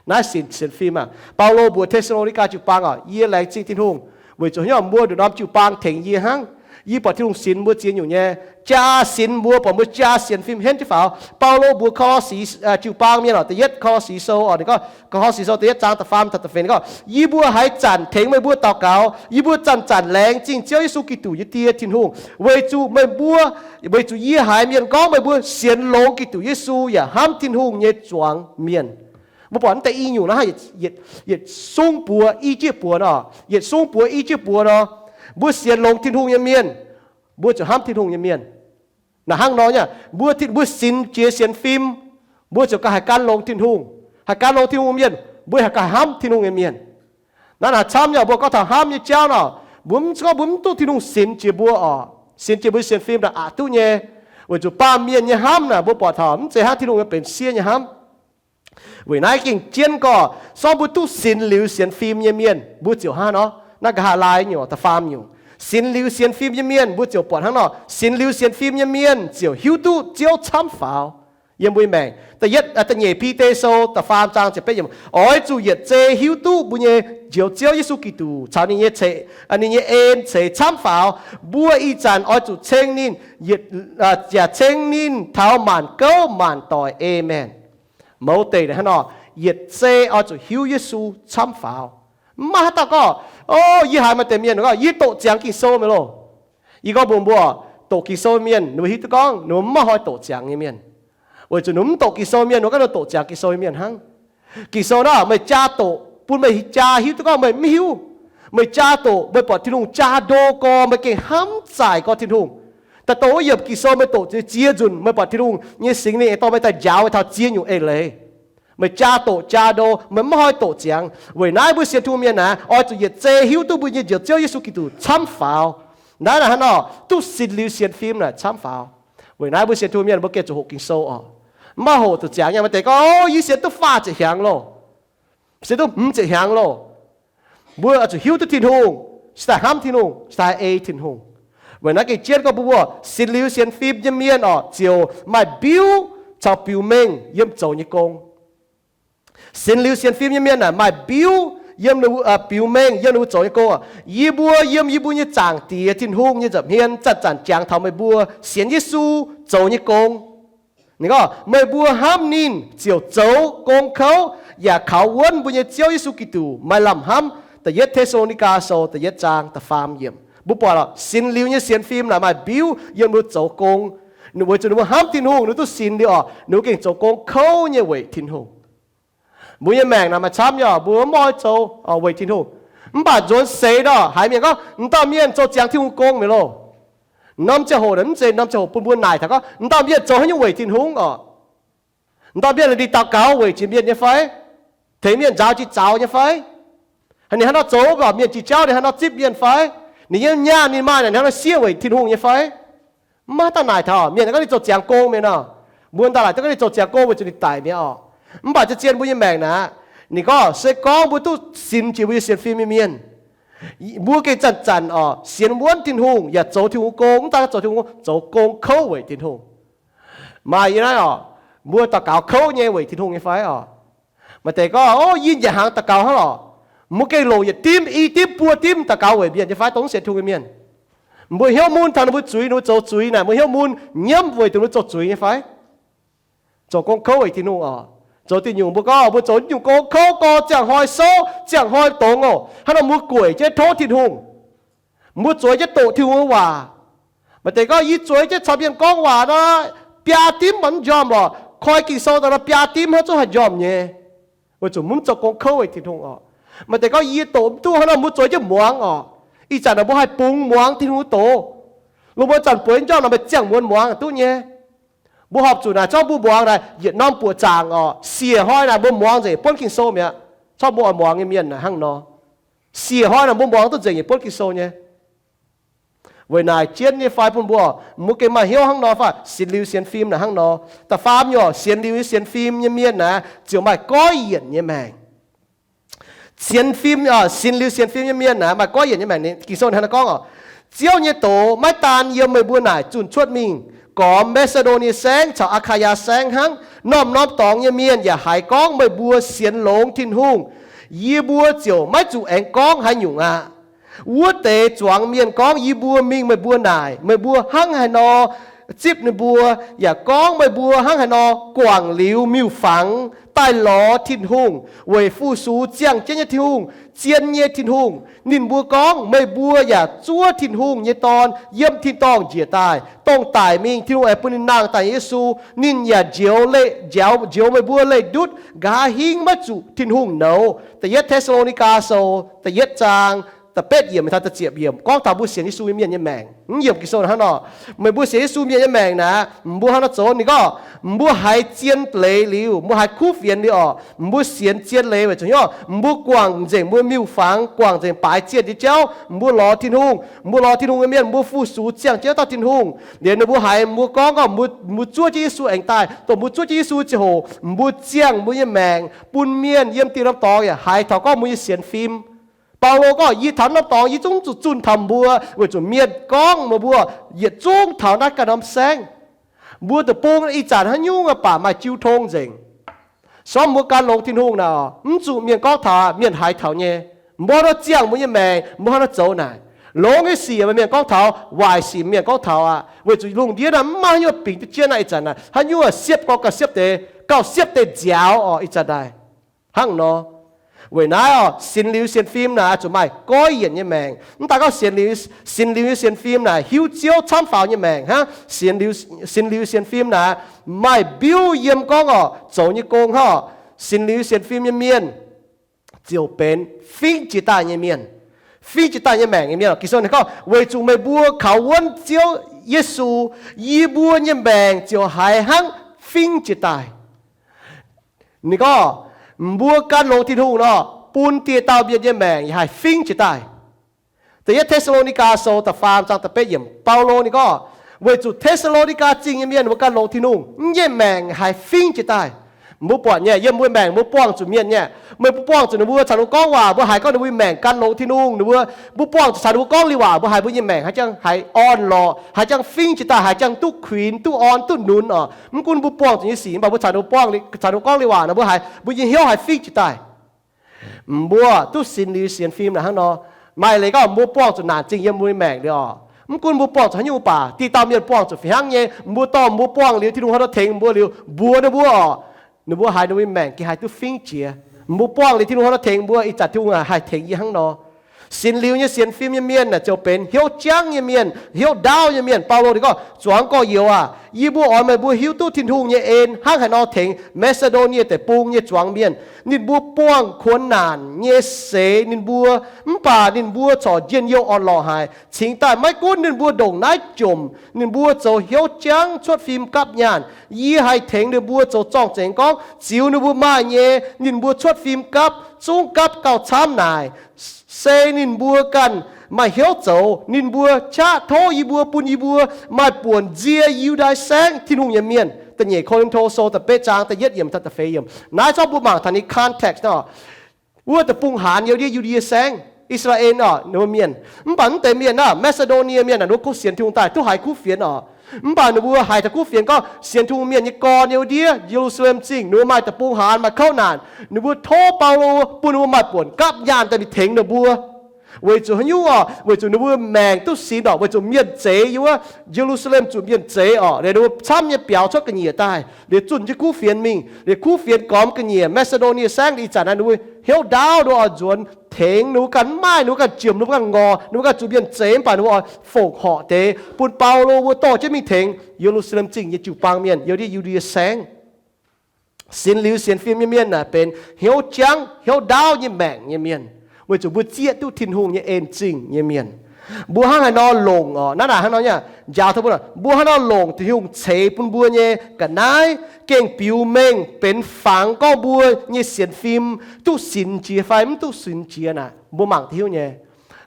Naaiv sienx, sienx fim aah, Baulo mbuox Te^saa^lo^ni^gaa jiu-baang orqc, yie laengz zingh Tin-Hungh weic zuqc haaix nyungc mbuo nduqc norm jiu-baang tengx yie hnangv. Yie buatc Tin-Hungh sinx mbuo ziex nyungc nyei, jaa sinx mbuo, buatc mbuo jaa sienx fim henv jienv faaux. Baulo mbuox Ko^lo^si jiu-baang mienh orqc, da'yietv Ko^lo^si Sou orqc, ninh gorngv, Ko^lo^si Sou da'yietv zaang da'faam taux da'feix ninh gorngv, Yie mbuo haiz zanc tengx meih mbuo daux gaux, yie mbuo zanc-zanc laengz zingh Ziouv Yesu Giduc nyei Die, Tin-Hungh, weic zuqc meih mbuo, weic zuqc yie haiz mienh gorngv meih mbuo sienx longx Giduc Yesu yaac hnamv Tin-Hungh nyei zuangx mienh. Mbuo buatc mv deix i nyungc naaiv, yietc sung buoz i jienv buoz nor, yietc sung buoz i jienv buoz nor, mbuo sienx longx Tin-Hungh nyei mienh, mbuo ziouc hnamv Tin-Hungh nyei mienh. Naaic hnangv nor nyei, mbuo, mbuo sinx jiex sienx fim, mbuo ziouc gauh haih gan longx Tin-Hungh. Haih gan longx Tin-Hungh mienh, mbuo haih gauh hnamv Tin-Hungh nyei mienh. Naaiv naaic camv nyei, mbuo gorngv taux hnamv nyei jauv nor, mbuo mv, gorngv mbuo mv duqv Tin-Hungh sinx jiex mbuo oc, sinx jiex mbuo sienx fim naaic aqc duqv nyei. Weic zuqc baamh mienh nyei hnamv naaic mbuo buatc taux mv zeiz hnangv Tin-Hungh nyei benx siev nyei hnamv. Weic naaiv gengh jienv gorx, sorng mbuo duqv sinx liuz sienx fim nyei mienh mbuo ziouc hnangv nor, naaiv nqa'haav laai nyungc, da'faam nyungc, sinx liuz sienx fim nyei mienh mbuo ziouc buatc hnangv nor, sinx liuz sienx fim nyei mienh ziouc hiuv duqv Ziouv camv faaux yiem mbuo nyei maengc. Da'yietv, da'nyeic Bide Sou da'faam zaang ziepc betv yiemc, oix zuqc yietc zei hiuv duqv mbuo nyei Njoux Ziouv Yesu Giduc caux ninh nyei ceix, ninh nyei en ceix camv faaux. Mbuo ih zanc oix zuqc ceng ninh, yaac ceng ninh taux maanc gouv maanc doic. Aamen. Mouz deic hnangv nor, yietc zei oix zuqc hiuv Yesu camv faaux. Mv maaih haaix dauh gorngv, o, yie haiz maaih deix mienh gorngv, yie doqc ziangx Ging-Sou mi'aqv loh. Yie gorngv mbuox mbuo, doqc Ging-Sou mienh ninh mbuo hiuv duqv gorngv ninh mbuo mv maaih hnoi doqc ziangx nyei mienh. Weic zuqc ninh mv doqc Ging-Sou mienh, ninh mbuo gorngv ninh doqc ziangx Ging-Sou nyei mienh hnangv. Ging-Sou naaic meih jaa doqc, bun meih jaa hiuv duqv gorngv meih mv hiuv. Meih jaa doqc, meih buatc Tin-Hungh jaa ndo gorx, meih gengh hnamv zaaic gorx Tin-Hungh. Daaih dongh wuov yiemc Ging-Sou meih doqc ziex nzunc, meih buatc Tin-Hungh nyei Singx Lingh aengx dorh meih daaih njaaux meih taux ziex nyungc eix leiz. Meih jaa doqc jaa ndo, meih mv maaih hnoi doqc ziangx. Weic naaiv mbuo sienx Tin-Hungh mienh naaic, oix zuqc yietc zei hiuv duqv mbuo nyei Njoux Ziouv Yesu Giduc camv faaux. Naaiv naaic hnangv nor, duqv sinx liuz sienx fim naaic camv faaux. Weic naaiv mbuo sienx Tin-Hungh mienh mbuo gengh zuqc hoqc Ging-Sou oc. Mv maaih hoqc zuqc ziangx nyei. Maaih deix gorngv, o, yie sienx duqv faah ziepc hnyangx loh, sienx duqv hmz ziepc hnyangx loh. Mbuo oix zuqc hiuv duqv Tin-Hungh, cingx daaih hnamv Tin-Hungh, cingx daaih ei Tin-Hungh. Weic naaiv gengh jienv gorngv mbuo, mbuo sinx liuz sienx fim nyei mienh oc, ziouc maaih mbiuv caux biux mengh yiem zoux nyei gong. Sinx liuz sienx fim nyei mienh naaic maaih mbiuv yiem, biux mengh yiem ninh mbuo zoux nyei gong oc. Yie mbuo yiem yie mbuo nyei Zaangc Diex Tin-Hungh nyei nza'hmien zanc-zanc jangx taux meih mbuo sienx Yesu zoux nyei gong. Ninh gorngv, meih mbuo hnamv ninh ziouc zoux gong kouv yaac kaux wuonv mbuo nyei Ziouv Yesu Giduc maaih lamh hnamv. Da'yietv Te^saa^lo^ni^gaa Sou da'yietv zaang da'faam yiemc. Mbuo buatc oc, sinx liuz nyei sienx fim naaic maaih mbiuv yiem ninh mbuo zoux gong. Weic zuqc ninh mbuo hnamv Tin-Hungh, ninh mbuo duqv sinx liuz oc, ninh mbuo gengh zoux gong kouv nyei weic Tin-Hungh. Mbuo nyei maengc naaic maaih camv nyei oc, mbuo mv oix zoux weic Tin-Hungh. Mv baac nzuonx seix nor, haiz mienh gorngv, m'dauh mienh zoux ziangx Tin-Hungh gong mi'aqv loh. Norm ziangh hoc naaic mv zeiz norm ziangh hoc bun mbuo naaic taux gorngv, m'dauh mienh zoux haaix nyungc weic Tin-Hungh oc. M'dauh mienh ninh daux gaux weic jiex mienh nyei fai? Tengx mienh nzaaux jiex zaux nyei fai? Ninh hnangv nor zoux mv baac mienh jiex jauv ninh hnangv nor zipv mienh fai? Ninh nyei nyaanh ninh maaih naaic hnangv nor siev weic Tin-Hungh nyei fai? Mv maaih dauh naaic taux mienh gorngv ninh zoux ziangx gong mi'aqv nor. Mbuo daaih laaic duqv gorngv ninh zoux ziangx gong weic zuqc ninh daic mi'aqv oc. Mv baac zien-zien mbuo nyei maengc naaic, ninh gorngv se gorngv mbuo duqv sinx jiex mbuo nyei sienx fim nyei mienh, mbuo gengh zanc-zanc oc sienx wuonv Tin-Hungh yaac zoux Tin-Hungh gong, mv daaih zoux Tin-Hungh gong, zoux gong kouv weic Tin-Hungh. Maaih yie naaiv oc, mbuo daux gaux kouv nyei weic Tin-Hungh nyei fai oc? Maaih deix gorngv, o, yie njiec hnaangx daux gaux hnangv lorqc. Mbuo gengh longc yietc dimv, i dimv, buo dimv daux gaux weic mienh nyei fai? Dongh mv sienx Tin-Hungh nyei mienh, mbuo hnyouv mun taux ninh mbuo zuiz, ninh mbuo zoux zuiz naaic mbuo hnyouv mun nyiemv weic dongh ninh mbuo zoux zuiz nyei fai? Zoux gong kouv weic Tin-Hungh oc. Zoux diuh nyungc mbuo gorngv mbuo zoux nyungc gong kouv gorx ziangh hnoi souv, ziangh hnoi dongz oc, hnangv nor mbuo gueic jienv tov Tin-Hungh. Mbuo zueiz jienv doqc Tin-Hungh nyei waac. Maaih deix gorngv, yie zueiz jienv caux mienh gorngv waac nor, biaa dimv mv njormh lorqc. Koi Ging-Sou daaih nor biaa dimv hnangv zungv haih njormh nyei. Weic zuqc mv zoux gong kouv weic Tin-Hungh oc. Maaih deix gorngv, yie doqc mv duqv hnangv nor mbuo zueiz jienv muangx oc. Ih zanc naaic mbuo haih bungx muangx Tin-Hungh doz. Lungh mbuo zanc bueix njormh naaic meih ziangh muonz muangx duqv nyei. Mbuo horpc zuqc naaic zorqv mbuo muangx naaic yietc norm buoqc zaangc oc. Siec hnoi naaic mbuo muangx nzengc buonv Ging-Sou mi'aqv. Zorqv mbuo oix muangx nyei mienh naaic hnangv nor. Siec hnoi naaic mbuo muangx duqv nzengc yietc buonv Ging-Sou nyei. Weic naaic jienv nyei fai bun mbuo, mbuo gengh maaih hnyouv hnangv nor fai? Sinx liuz sienx fim naaic hnangv nor. Da'faam nyungc, sinx liuz nyei sienx fim nyei mienh naaic ziouc maaih goiv yienc nyei maengc. Sienx fim, sinx liuz sienx fim nyei mienh naaic maaih goiv yienc nyei maengc. Ging-Sou hnangv naaiv gorngv oc, Ziouv nyei doz maiv daan yiem meih mbuo naaic zunh cuotv mingh, gormx Maa^si^ndo^nie Saengv caux Aa^kaa^yaa Saengv hnangv. Norm-norm dorngx nyei mienh yaac haiz gorngv meih mbuo sienx longx Tin-Hungh. Yie mbuo ziouc maiv zuqc aengx gorngv haaix nyungc aqv. Wuov deix zuangx mienh gorngv yie mbuo mingh meih mbuo naaic, meih mbuo hnangv haaix nor zipv ninh mbuo, yaac gorngv meih mbuo hnangv haaix nor guangc liuz miuc-fangx daaih lorz Tin-Hungh, weic fu-sux ziangh jienv nyei Tin-Hungh, zien nyei Tin-Hungh. Ninh mbuo gorngv meih mbuo yaac zuov Tin-Hungh nyei Dorn yiem tin-dorngh njiec daaih, dongh daic mingh Tin-Hungh aengx bun ninh nangh daaih nyei Yesu. Ninh yaac njoux, njoux meih mbuo leih ndutv nqa'haav hingv maiv zuqc Tin-Hungh nouz. Da'yietv Te^saa^lo^ni^gaa Sou da'yietv zaang da'betv yiemc taux da'ziepc yiemc gorngv taux mbuo sienx Yesu mienh nyei maengc. Mv yiemc Ging-Sou hnangv nor, meih mbuo sienx Yesu mienh nyei maengc naaic, mbuo hnangv nor zoux. Ninh gorngv, mbuo haiz zien leiz liuz, mbuo haiz kuv fienx liuz orqc, mbuo sienx zien leiz weic zuqc hnyouv mbuo guangc nzengc mbuo miuc-fangx, guangc nzengc baaix zienh nyei jauv, mbuo lorz Tin-Hungh, mbuo lorz Tin-Hungh nyei mienh, mbuo fu-sux ziangh jienv dauh Tin-Hungh. Liuz ninh mbuo haiz mbuo gorngv, gorngv mbuo zuov jienv Yesu aengx daaih, dongh mbuo zuov jienv Yesu ziangh hoc, mbuo ziangh mbuo nyei maengc bun mienh yiem dieh norm dorngx yaac haiz taux gorngv mbuo nyei sienx fim. Baulo gorngv, yie taux norm dorngx yie zungv zuqc zunh taux mbuo, weic zuqc mienh gorngv meih mbuo yietc zungv taux naaiv ganh norm saengv. Mbuo deic-bung ih zanc haaix nyungc baac maaih jiu tong nzengc. Sorng mbuo gan longx Tin-Hungh naaic, mv zuqc mienh gorngv taux, mienh haiz taux nyei. Mbuo hnangv nor ziangh mbuo nyei maengc, mbuo hnangv nor zoux naaic. Longx nyei sic mienh gorngv taux, waaic sic mienh gorngv taux aqv. Weic zuqc lungh ndiev naaiv mv maaih haaix nyungc bingx duqv jienv naaiv ih zanc naaic. Haaix nyungc siepv gorngv gauh siepv deix, gauh siepv deix nziaaux orqc ih zanc naaic. Hnangv nor, weic naaiv orqc, sinx liuz sienx fim naaic zuqc maaih goiv yienc nyei maengc. Mv daaih gorngv sinx liuz nyei sienx fim naaic hiuv Ziouv camv faaux nyei maengc hnangv. Sinx liuz sienx fim naaic maaih mbiuv yiem gorngv orqc, zoux nyei gong hnangv orqc. Sinx liuz sienx fim nyei mienh ziouc benx fingv jiex daaih nyei mienh, fingv jiex daaih nyei maengc nyei mienh. Ging-Sou ninh gorngv, weic zuqc meih mbuo kaux wuonv Ziouv Yesu, yie mbuo nyei maengc ziouc haiz hnangv fingv jiex daaih. Ninh gorngv, mbuo gan longx Tin-Hungh nor, bun dieh dauh mienh nyei maengc yaac haih fingv jiex daaih. Da'yietv Te^saa^lo^ni^gaa Sou da'faam zaang da'betv yiemc, Baulo ninh gorngv, weic zuqc Te^saa^lo^ni^gaa Zingh nyei mienh mbuo gan longx Tin-Hungh, mv nyei maengc haih fingv jiex daaih. Mbuo buatc nyei, yiem mbuo maengc mbuo buangh zuqc mienh nyei, meih mbuo buangh zuqc ninh mbuo caux ninh mbuo gorngv waac, mbuo haiz gorngv ninh mbuo maengc gan longx Tin-Hungh, ninh mbuo, mbuo buangh zuqc caux ninh mbuo gorngv li waac, mbuo haiz mbuo nyei maengc haaix jangx haiz orn-lorqc, haaix jangx fingv jiex daaih, haaix jangx duqv kuinx, duqv orn, duqv nunz orqc. Mv gunv mbuo buangh zuqc nyei sic, mv baac mbuo caux ninh mbuo gorngv li waac nor, mbuo haiz mbuo nyei hnyouv haih fingv jiex daaih. Mbuo duqv sinx liuz sienx fim naaic hnangv nor, maaih leiz gorngv mbuo buangh zuqc naanc zingh yiem mbuo nyei maengc liuz orqc, mv gunv mbuo buangh zuqc haaix nyungc baac, dieh dauh mienh buangh zuqc fih hnangv nyei, mbuo dorh mbuo buangh liuz, Tin-Hungh hnangv nor tengx mbuo liuz, mbuox ninh mbuo orqc, ninh mbuo haiz ninh mbuo nyei maengc gengh haih duqv fingv jiex. Mbuo buangh liuz Tin-Hungh hnangv nor tengx mbuo, ih zanc Tin-Hungh haih tengx yie hnangv nor. Sinx liuz nyei sienx fim nyei mienh naaic ziouc benx hnyouv jangv nyei mienh, hnyouv ndaauv nyei mienh. Baulo ninh gorngv, zuangx gorx-youz aac, yie mbuo oix meih mbuo hiuv duqv Tin-Hungh nyei en hnangv haaix nor tengx Maa^si^ndo^nie Deic-Bung nyei zuangx mienh. Ninh mbuo buangh kuonx naanc nyei seix ninh mbuo, mv baac ninh mbuo corc njien-youh orn-lorqc haic. Cingx daaih maiv gunv ninh mbuo ndongc naaiv jomc, ninh mbuo zoux hnyouv jangv cuotv fim gapv nyaanh. Yie haih tengx ninh mbuo zoux zorng-zengx gorngv, ziux ninh mbuo maaih nyei, ninh mbuo cuotv fim gapv, zungv gapv gauh camv naaic. Se ninh mbuo ganh maaih hnyouv zoux, ninh mbuo qaqv tov yie mbuo, bun yie mbuo maaih buonc nzie Yu^ndai Saengv, Tin-Hungh nyei mienh. Da'nyeic Ko^lin^to Sou da'betv zaang da'yietv yiemc taux da'feix yiemc. Naaiv zorqv mbuo mangc taux ninh context nor, wuov deic-bung haanz yiem ndiev Yu^ndie Saengv, I^saa^laa^en orqc, ninh mbuo mienh. Mv baac mv deix mienh naaic, Maa^si^ndo^nie mienh naaic, ninh mbuo kungx sienx Tin-Hungh daaih duqv haiz kuv fienx orqc. Mv baac ninh mbuo haiz taux kuv fienx gorngv sienx Tin-Hungh mienh nyei gorn yiem ndiev Ye^lu^saa^lem Zingh, ninh mbuo maaih deic-bung haanz, maaih kouv naanc. Ninh mbuo tov Baulo bun ninh mbuo maaih buonc gapv nyaanh daaih mingh tengx ninh mbuo. Weic zuqc haaix nyungc orqc? Weic zuqc ninh mbuo maengc duqv sinx orqc, weic zuqc mienh zeix yiem wuov Ye^lu^saa^lem zuqc mienh zeix orqc. Liuz ninh mbuo camv nyei biaux cuotv ga'nyiec daaih, liuz zunh jienv kuv fienx mingh. Liuz kuv fienx gormx ga'nyiec Maa^si^ndo^nie Saengv. Ih zanc naaiv ninh mbuo hnyouv ndaauv, ninh mbuo oix nzuonx tengx, ninh mbuo ganh mv maaih, ninh mbuo ganh jiem, ninh mbuo ganh ngorc, ninh mbuo ganh zuqc mienh zeix, mv baac ninh mbuo oix fongc horc deix bun Baulo mbuo dorh jienv mingh tengx Ye^lu^saa^lem Zingh nyei jiu-baang mienh yiem ndiev Yu^ndie Saengv. Sinx liuz sienx fim nyei mienh naaic benx hnyouv jangv, hnyouv ndaauv nyei maengc nyei mienh, weic zuqc mbuo zieqv duqv Tin-Hungh nyei en-zingh nyei mienh. Mbuo hnangv haaix nor longc orqc? Naaiv naaic hnangv nor nyei, njaaux taux mbuo, mbuo hnangv nor longc Tin-Hungh ceix bun mbuo nyei ga'naaiv gengh biux mengh benx fangx gorngv mbuo nyei sienx fim duqv sinx jiex fai mv duqv sinx jiex naaic, mbuo mangc duqv hiuv nyei.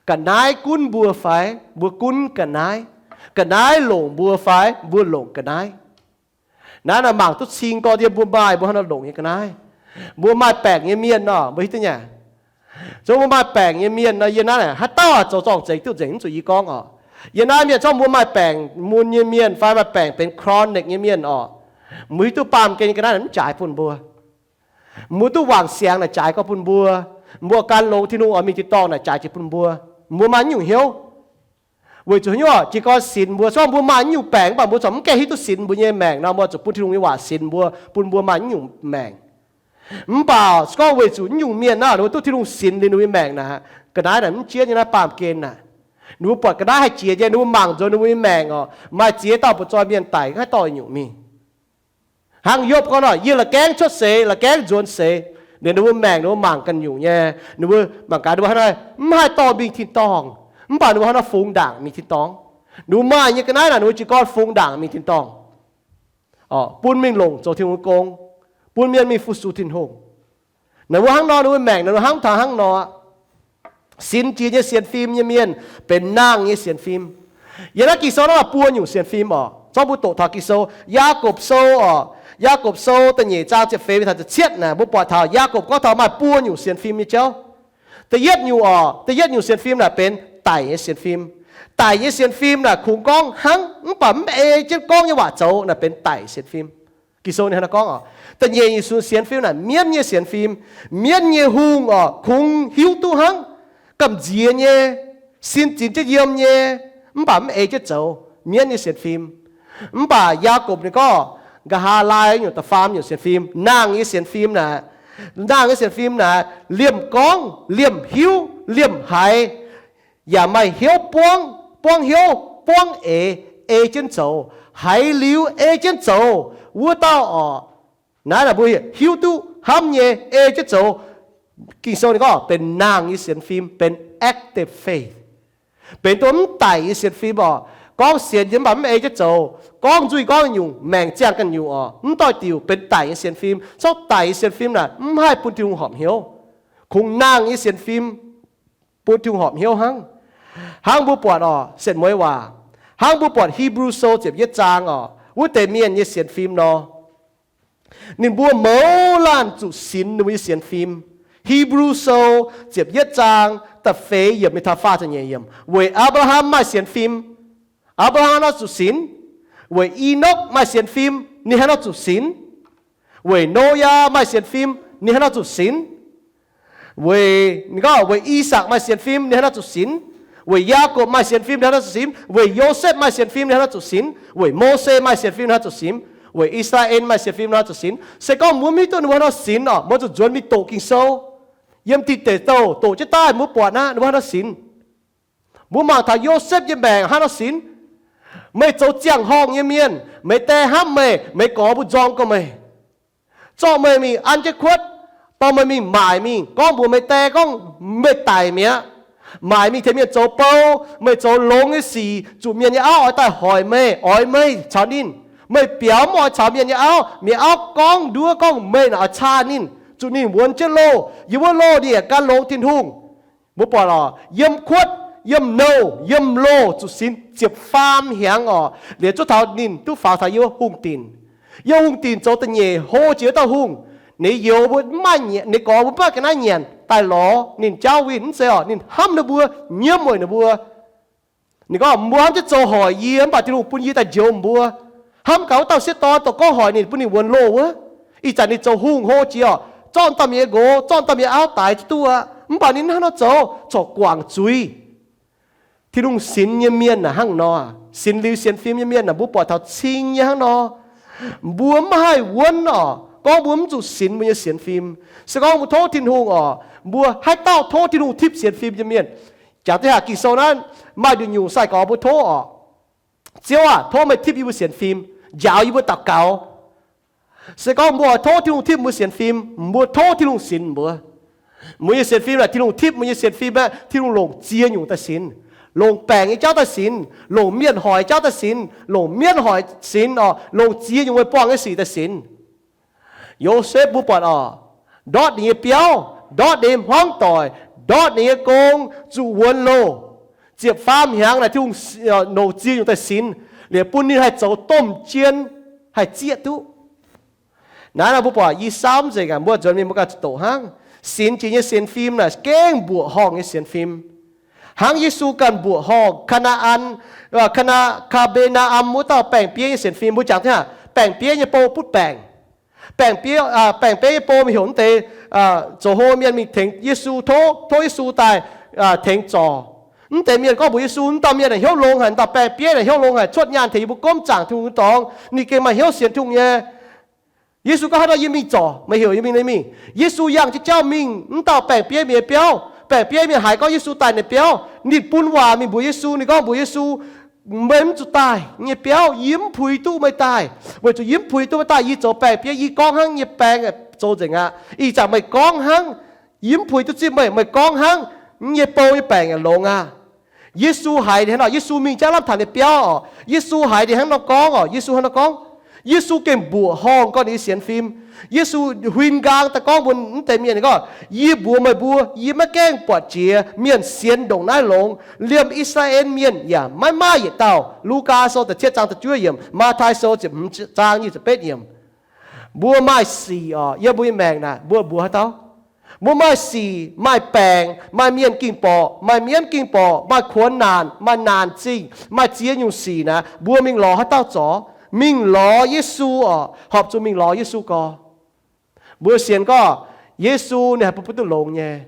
Ga'naaiv gunv mbuo fai mbuo gunv ga'naaiv? Ga'naaiv longc mbuo fai mbuo longc ga'naaiv? Naaiv naaic mangc duqv cing gorx yiem mbuo maaih, mbuo hnangv nor longc nyei ga'naaiv. Mbuo maaih baengc nyei mienh nor, mbuo hiuv duqv nyei. Zungv mbuo maaih baengc nyei mienh nor, yie naaiv haaix dauh zoux zorng-zengx duqv nzengc, mv zuqc yie gorngv orqc. Yie naaiv mienh zorqv mbuo maaih baengc mun nyei mienh fai maaih baengc benx chronic nyei mienh orqc, mbuo hiuv duqv baamh gen nyei ga'naaiv naaic mv jaaix bun mbuo. Mbuo duqv wangc siangx naaic jaaix gorx bun mbuo. Mbuo gan longx Tin-Hungh oix mingh tin-dorngh naaic jaaix jiex bun mbuo. Mbuo maaih naaiv nyungc hnyouv. Weic zuqc haaix nyungc? Jiez gorn sinx mbuo, se gorngv mbuo maaih naaiv nyungc baengc mv baac mbuo corc mv gaengh hiuv duqv sinx mbuo nyei maengc nor, mbuo zuqc bun Tin-Hungh nyei waac sinx mbuo, bun mbuo maaih naaiv nyungc maengc. Mv baac se gorngv weic zuqc naaiv nyungc mienh naaic, ninh mbuo duqv Tin-Hungh sinx liuz ninh mbuo nyei maengc naaic, ga'naaiv naaic mv jiex nyei naaiv baamh gen naaic. Ninh mbuo buatc ga'naaiv haih jiex nyei, ninh mbuo mangc nzuonx ninh mbuo nyei maengc orqc, maaih ziex dauh butv-zoih mienh daic, haaix dauh nyungc mingh. Hnangv Yopv gorngv nor, yie la'gaengv cuotv seix, la'gaengv nzuonx seix. Liuz ninh mbuo maengc, ninh mbuo mangc ganh nyungc nyei, ninh mbuo mangc gaax ninh mbuo hnangv naaiv mv haih dorh mingh tin-dorngh, mv baac ninh mbuo hnangv naaiv fungx ndaangc mingh tin-dorngh. Ninh mbuo maaih nyei ga'naaiv naaic ninh mbuo jiez gorn fungx ndaangc mingh tin-dorngh, bun mingh longc zoux Tin-Hungh gong, bun mienh mingh fu-sux Tin-Hungh. Naaiv mbuo hnangv nor, ninh mbuo maengc naaiv mbuo hnamv taux hnangv nor aqv. Sinx jiex nyei sienx fim nyei mienh benx nangh nyei sienx fim. Yiem naaiv Ging-Sou naaiv maaih buo nyungc sienx fim oc. Zorqv mbuo doqc taux Ging-Sou, Yaagorpc Sou oc. Yaagorpc Sou da'nyeic zaang ziepc feix mingh taux ziepc cietv naaic, mbuo buatc taux Yaagorpc gorngv taux maaih buo nyungc sienx fim nyei jauv. Da'yietv nyungc oc, da'yietv nyungc sienx fim naaic benx daic nyei sienx fim. Daic nyei sienx fim naaic kungx gorngv hnangv mv baac mv ei jienv gorngv nyei waac zoux naaic benx daic sienx fim. Ging-Sou ninh hnangv naaiv gorngv oc. Da'nyeic nyungc sienx fim naaic mienv nyei sienx fim. Mienv nyei hungh oc, kungx hiuv duqv hnangv, gamh nziex nyei, sin zinx jienv yiem nyei, mv baac mv ei jienv zoux, mienv nyei sienx fim. Mv baac Yaagorpc ninh gorngv, nqa'haav laai nyungc da'faam nyungc sienx fim, nangh nyei sienx fim naaic, nangh nyei sienx fim naaic liemh gorngv, liemh hiuv, liemh haiz, yaac maaih hnyouv buangv, buangv hnyouv, buangv eix, ei jienv zoux, haiz liuz ei jienv zoux, wuov dauh oc, naaiv naaic mbuo hiuv duqv hnamv nyei, ei jienv zoux. Ging-Sou ninh gorngv benx nangh nyei sienx fim, benx active faith. Benx duqv mv daic nyei sienx fim oc. Gorngv sienx nyei mv baac mv ei jienv zoux, gorngv nzuih gorngv nyungc, maengc ziangh ganh nyungc oc, mv doix diuc, benx daic nyei sienx fim. Zorqv daic nyei sienx fim naaic mv haih bun Tin-Hungh horpc hnyouv. Kungx nangh nyei sienx fim bun Tin-Hungh horpc hnyouv hnangv. Hnangv mbuo buatc oc, setv mueiz waac, hnangv mbuo buatc Hipv^lu Sou ziepc yietv zaang oc, wuov deix mienh nyei sienx fim nor, ninh mbuo mouz laanh zuqc sinx ninh mbuo nyei sienx fim. Hipv^lu Sou ziepc yietv zaang da'feix yiemc mingh taux faah ziepc nyeic yiemc. Weic Apc^laa^ham maaih sienx fim, Apc^laa^ham nor zuqc sinx. Weic I^nokv maaih sienx fim, ninh hnangv nor zuqc sinx. Weic Noyaa maaih sienx fim, ninh hnangv nor zuqc sinx. Weic, ninh gorngv weic I^sakc maaih sienx fim, ninh hnangv nor zuqc sinx. Weic Yaagorpc maaih sienx fim, ninh hnangv nor zuqc sinx. Weic Yosepv maaih sienx fim, ninh hnangv nor zuqc sinx. Weic Mose maaih sienx fim, ninh hnangv nor zuqc sinx. Weic I^saa^laa^en maaih sienx fim, ninh hnangv nor zuqc sinx. Se gorngv mbuo mv hiuv duqv ninh mbuo hnangv nor sinx oc, mbuo zuqc nzuonx mingh doqc Ging-Sou. Yiem Tin Deic Douh doqc jienv daaih mbuo buatc naaiv ninh mbuo hnangv nor sinx. Mbuo mangc taux Yosepv nyei maengc hnangv nor sinx. Meih zoux ziangh horngh nyei mienh, meih die hnamv meih, meih gorx mbuo nzorng gorx meih, zorqv meih mingh an jienv kuotv, dorh meih mingh maaic mingh, gorngv mbuox meih die gorngv meih daic mi'aqv. Maaic mingh tengx mienh zoux bou, meih zoux longx nyei sic, zuqc mienh nyei auv oix daaih hoic meih, oix meih caux ninh. Meih biaux mv oix caux mienh nyei auv. Mienh auv gorngv nduov gorngv meih naaic oix caa ninh, zuqc ninh wuonx jienv loh. Yiem wuov loh ninh yaac gan longx Tin-Hungh. Mbuo buatc oc, yiem kuotv, yiem nouh, yiem loh zuqc sinx ziepc faam hnyangx oc, liuz zuov taux ninh duqv faaux taux yiem hungh dinc. Yiem hungh dinc zoux da'nyeic hlo jiex wuov dauh hungh. Ninh youz mbuo, ninh gorx mbuo mv maaih ga'naaiv nyanc daaih lorz ninh jauv winh, mv zeiz oc, ninh hnamv ninh mbuo, nyiemv weic ninh mbuo. Ninh gorngv, mbuo hnamv jienv zoux hoic yie, mv baac Tin-Hungh bun yie daaih njoux mbuo. Hnamv gaax wuov dauh sieqv dorn dongh gorngv hoic ninh, bun ninh wuonx loh wuov. Ih zanc ninh zoux hungh hlo jiex oc, zorqv dauh mienh nyei nqox, zorqv dauh mienh nyei auv daix jienv duqv aqv, mv baac ninh hnangv nor zoux corc guangc zuiz. Tin-Hungh sinx nyei mienh naaic hnangv nor, sinx liuz sienx fim nyei mienh naaic, mbuo buatc taux cing nyei hnangv nor. Mbuo mv haih wuonv oc, gorngv mbuo mv zuqc sinx mbuo nyei sienx fim. Se gorngv mbuo tov Tin-Hungh oc, mbuo haaix dauh tov Tin-Hungh tipv sienx fim nyei mienh? Jangx deix haac Ging-Sou naaiv maaih nduqc nyungc sai-gorx mbuo tov oc, Ziouv aah, tov meih tipv yie mbuo sienx fim, njaaux yie mbuo daux gaux. Se gorngv mbuo oix tov Tin-Hungh tipv mbuo sienx fim, mbuo tov Tin-Hungh sinx mbuo. Mbuo nyei sienx fim naaic Tin-Hungh tipv, mbuo nyei sienx fim aeqv, Tin-Hungh longc ziex nyungc daaih sinx. Longc baengc nyei jauv daaih sinx, longc mienh hoic jauv daaih sinx, longc mienv hoic sinx oc, longc ziex nyungc meih buangh nyei sic daaih sinx. Yosepv mbuo buatc oc, ndortv ninh nyei biauv, ndortv ninh nyei hmuangv doic, ndortv ninh nyei gong, zuqc wuonx loh. Ziepc faam hnyangx naaic Tin-Hungh longc ziex nyungc daaih sinx, liuz bun ninh haih zoux domh jien, haih zieqv duqv. Naaiv nor mbuo buatc i saauv nzengc aqv, mbuo nzuonx mingh mbuo ganh zuqc doqc hnangv. Sinx jiex nyei sienx fim naaic gengh mbuoqc horngh nyei sienx fim. Hnangv Yesu ganh mbuoqc horngh Kaa^naa^an, Kaa^naa, Kaa^be^naa^am wuov dauh baeng-bieiv nyei sienx fim. Mbuo jangx taux baeng-bieiv nyei bou butv baengc. Baeng-bieiv, baeng-bieiv nyei bou mingh heuc mv deix zoux hlo mienh mingh tengx Yesu, tov, tov Yesu daaih tengx zorc. Mv deix mienh gorngv mbuox Yesu, mv dauh mienh naaic hnyouv longx haic, dauh baeng-bieiv naaic hnyouv longx haic, cuotv nyaanh tengx yie mbuo gomv zaangc Tin-Hungh nyei dorngx, ninh gengh maaih hnyouv sienx Tin-Hungh nyei. Yesu gorngv, haaix nor yie mingh zorc, meih heuc yie mingh, yie mingh. Yesu yangh jienv jauv mingh mv dauh baeng-bieiv mienh nyei biauv. Baeng-bieiv mienh haiz gorngv Yesu daaih ninh biauv, ninh bun waac mingh mbuox Yesu. Ninh gorngv mbuox Yesu, meih mv zuqc daaih nyei biauv, yie mv puix duqv meih daaih, weic zuqc yie mv puix duqv meih daaih, yie zoux baeng-bieiv, yie gorngv hnangv nyei baeng zoux nzengc aqv. Ih zanc meih gorngv hnangv, yie mv puix duqv zipv meih, meih gorngv hnangv, yie bou nyei baengc yaac longx aqv. Yesu haiz hnangv nor, Yesu mingh jaav lamh taux ninh biauv oc. Yesu haiz ninh hnangv nor gorngv oc. Yesu hnangv nor gorngv, Yesu gengh mbuoqc horngh gorngv ninh nyei sienx fim. Yesu huin nqaang daaih gorngv mbuox mv deix mienh gorngv, yie mbuox meih mbuo, yie maiv gaengh buatc jiex mienh sienx ndongc naaiv longx. Liemh I^saa^laa^en Mienh yaac maiv maaih yietc dauh. Lugaa Sou da'cietv zaang da'juov yiemc, Matv^tai Sou ziepc hmz zaang nyic ziepc betv yiemc. Mbuo maaih sic oc, yiem mbuo nyei maengc naaic mbuo mbuox haaix dauh? Mbuo maaih sic, maaih baengc, maaih mienh ging borqc, maaih mienv ging borqc, maaih kuonx naanc, maaih naanc zingh, maaih ziex nyungc sic naaic, mbuo mingh lorz haaix dauh zorc? Mingh lorz Yesu oc. Horpc zuqc mingh lorz Yesu gorx. Mbuo sienx gorngv Yesu ninh haih bun mbuo duqv longx nyei.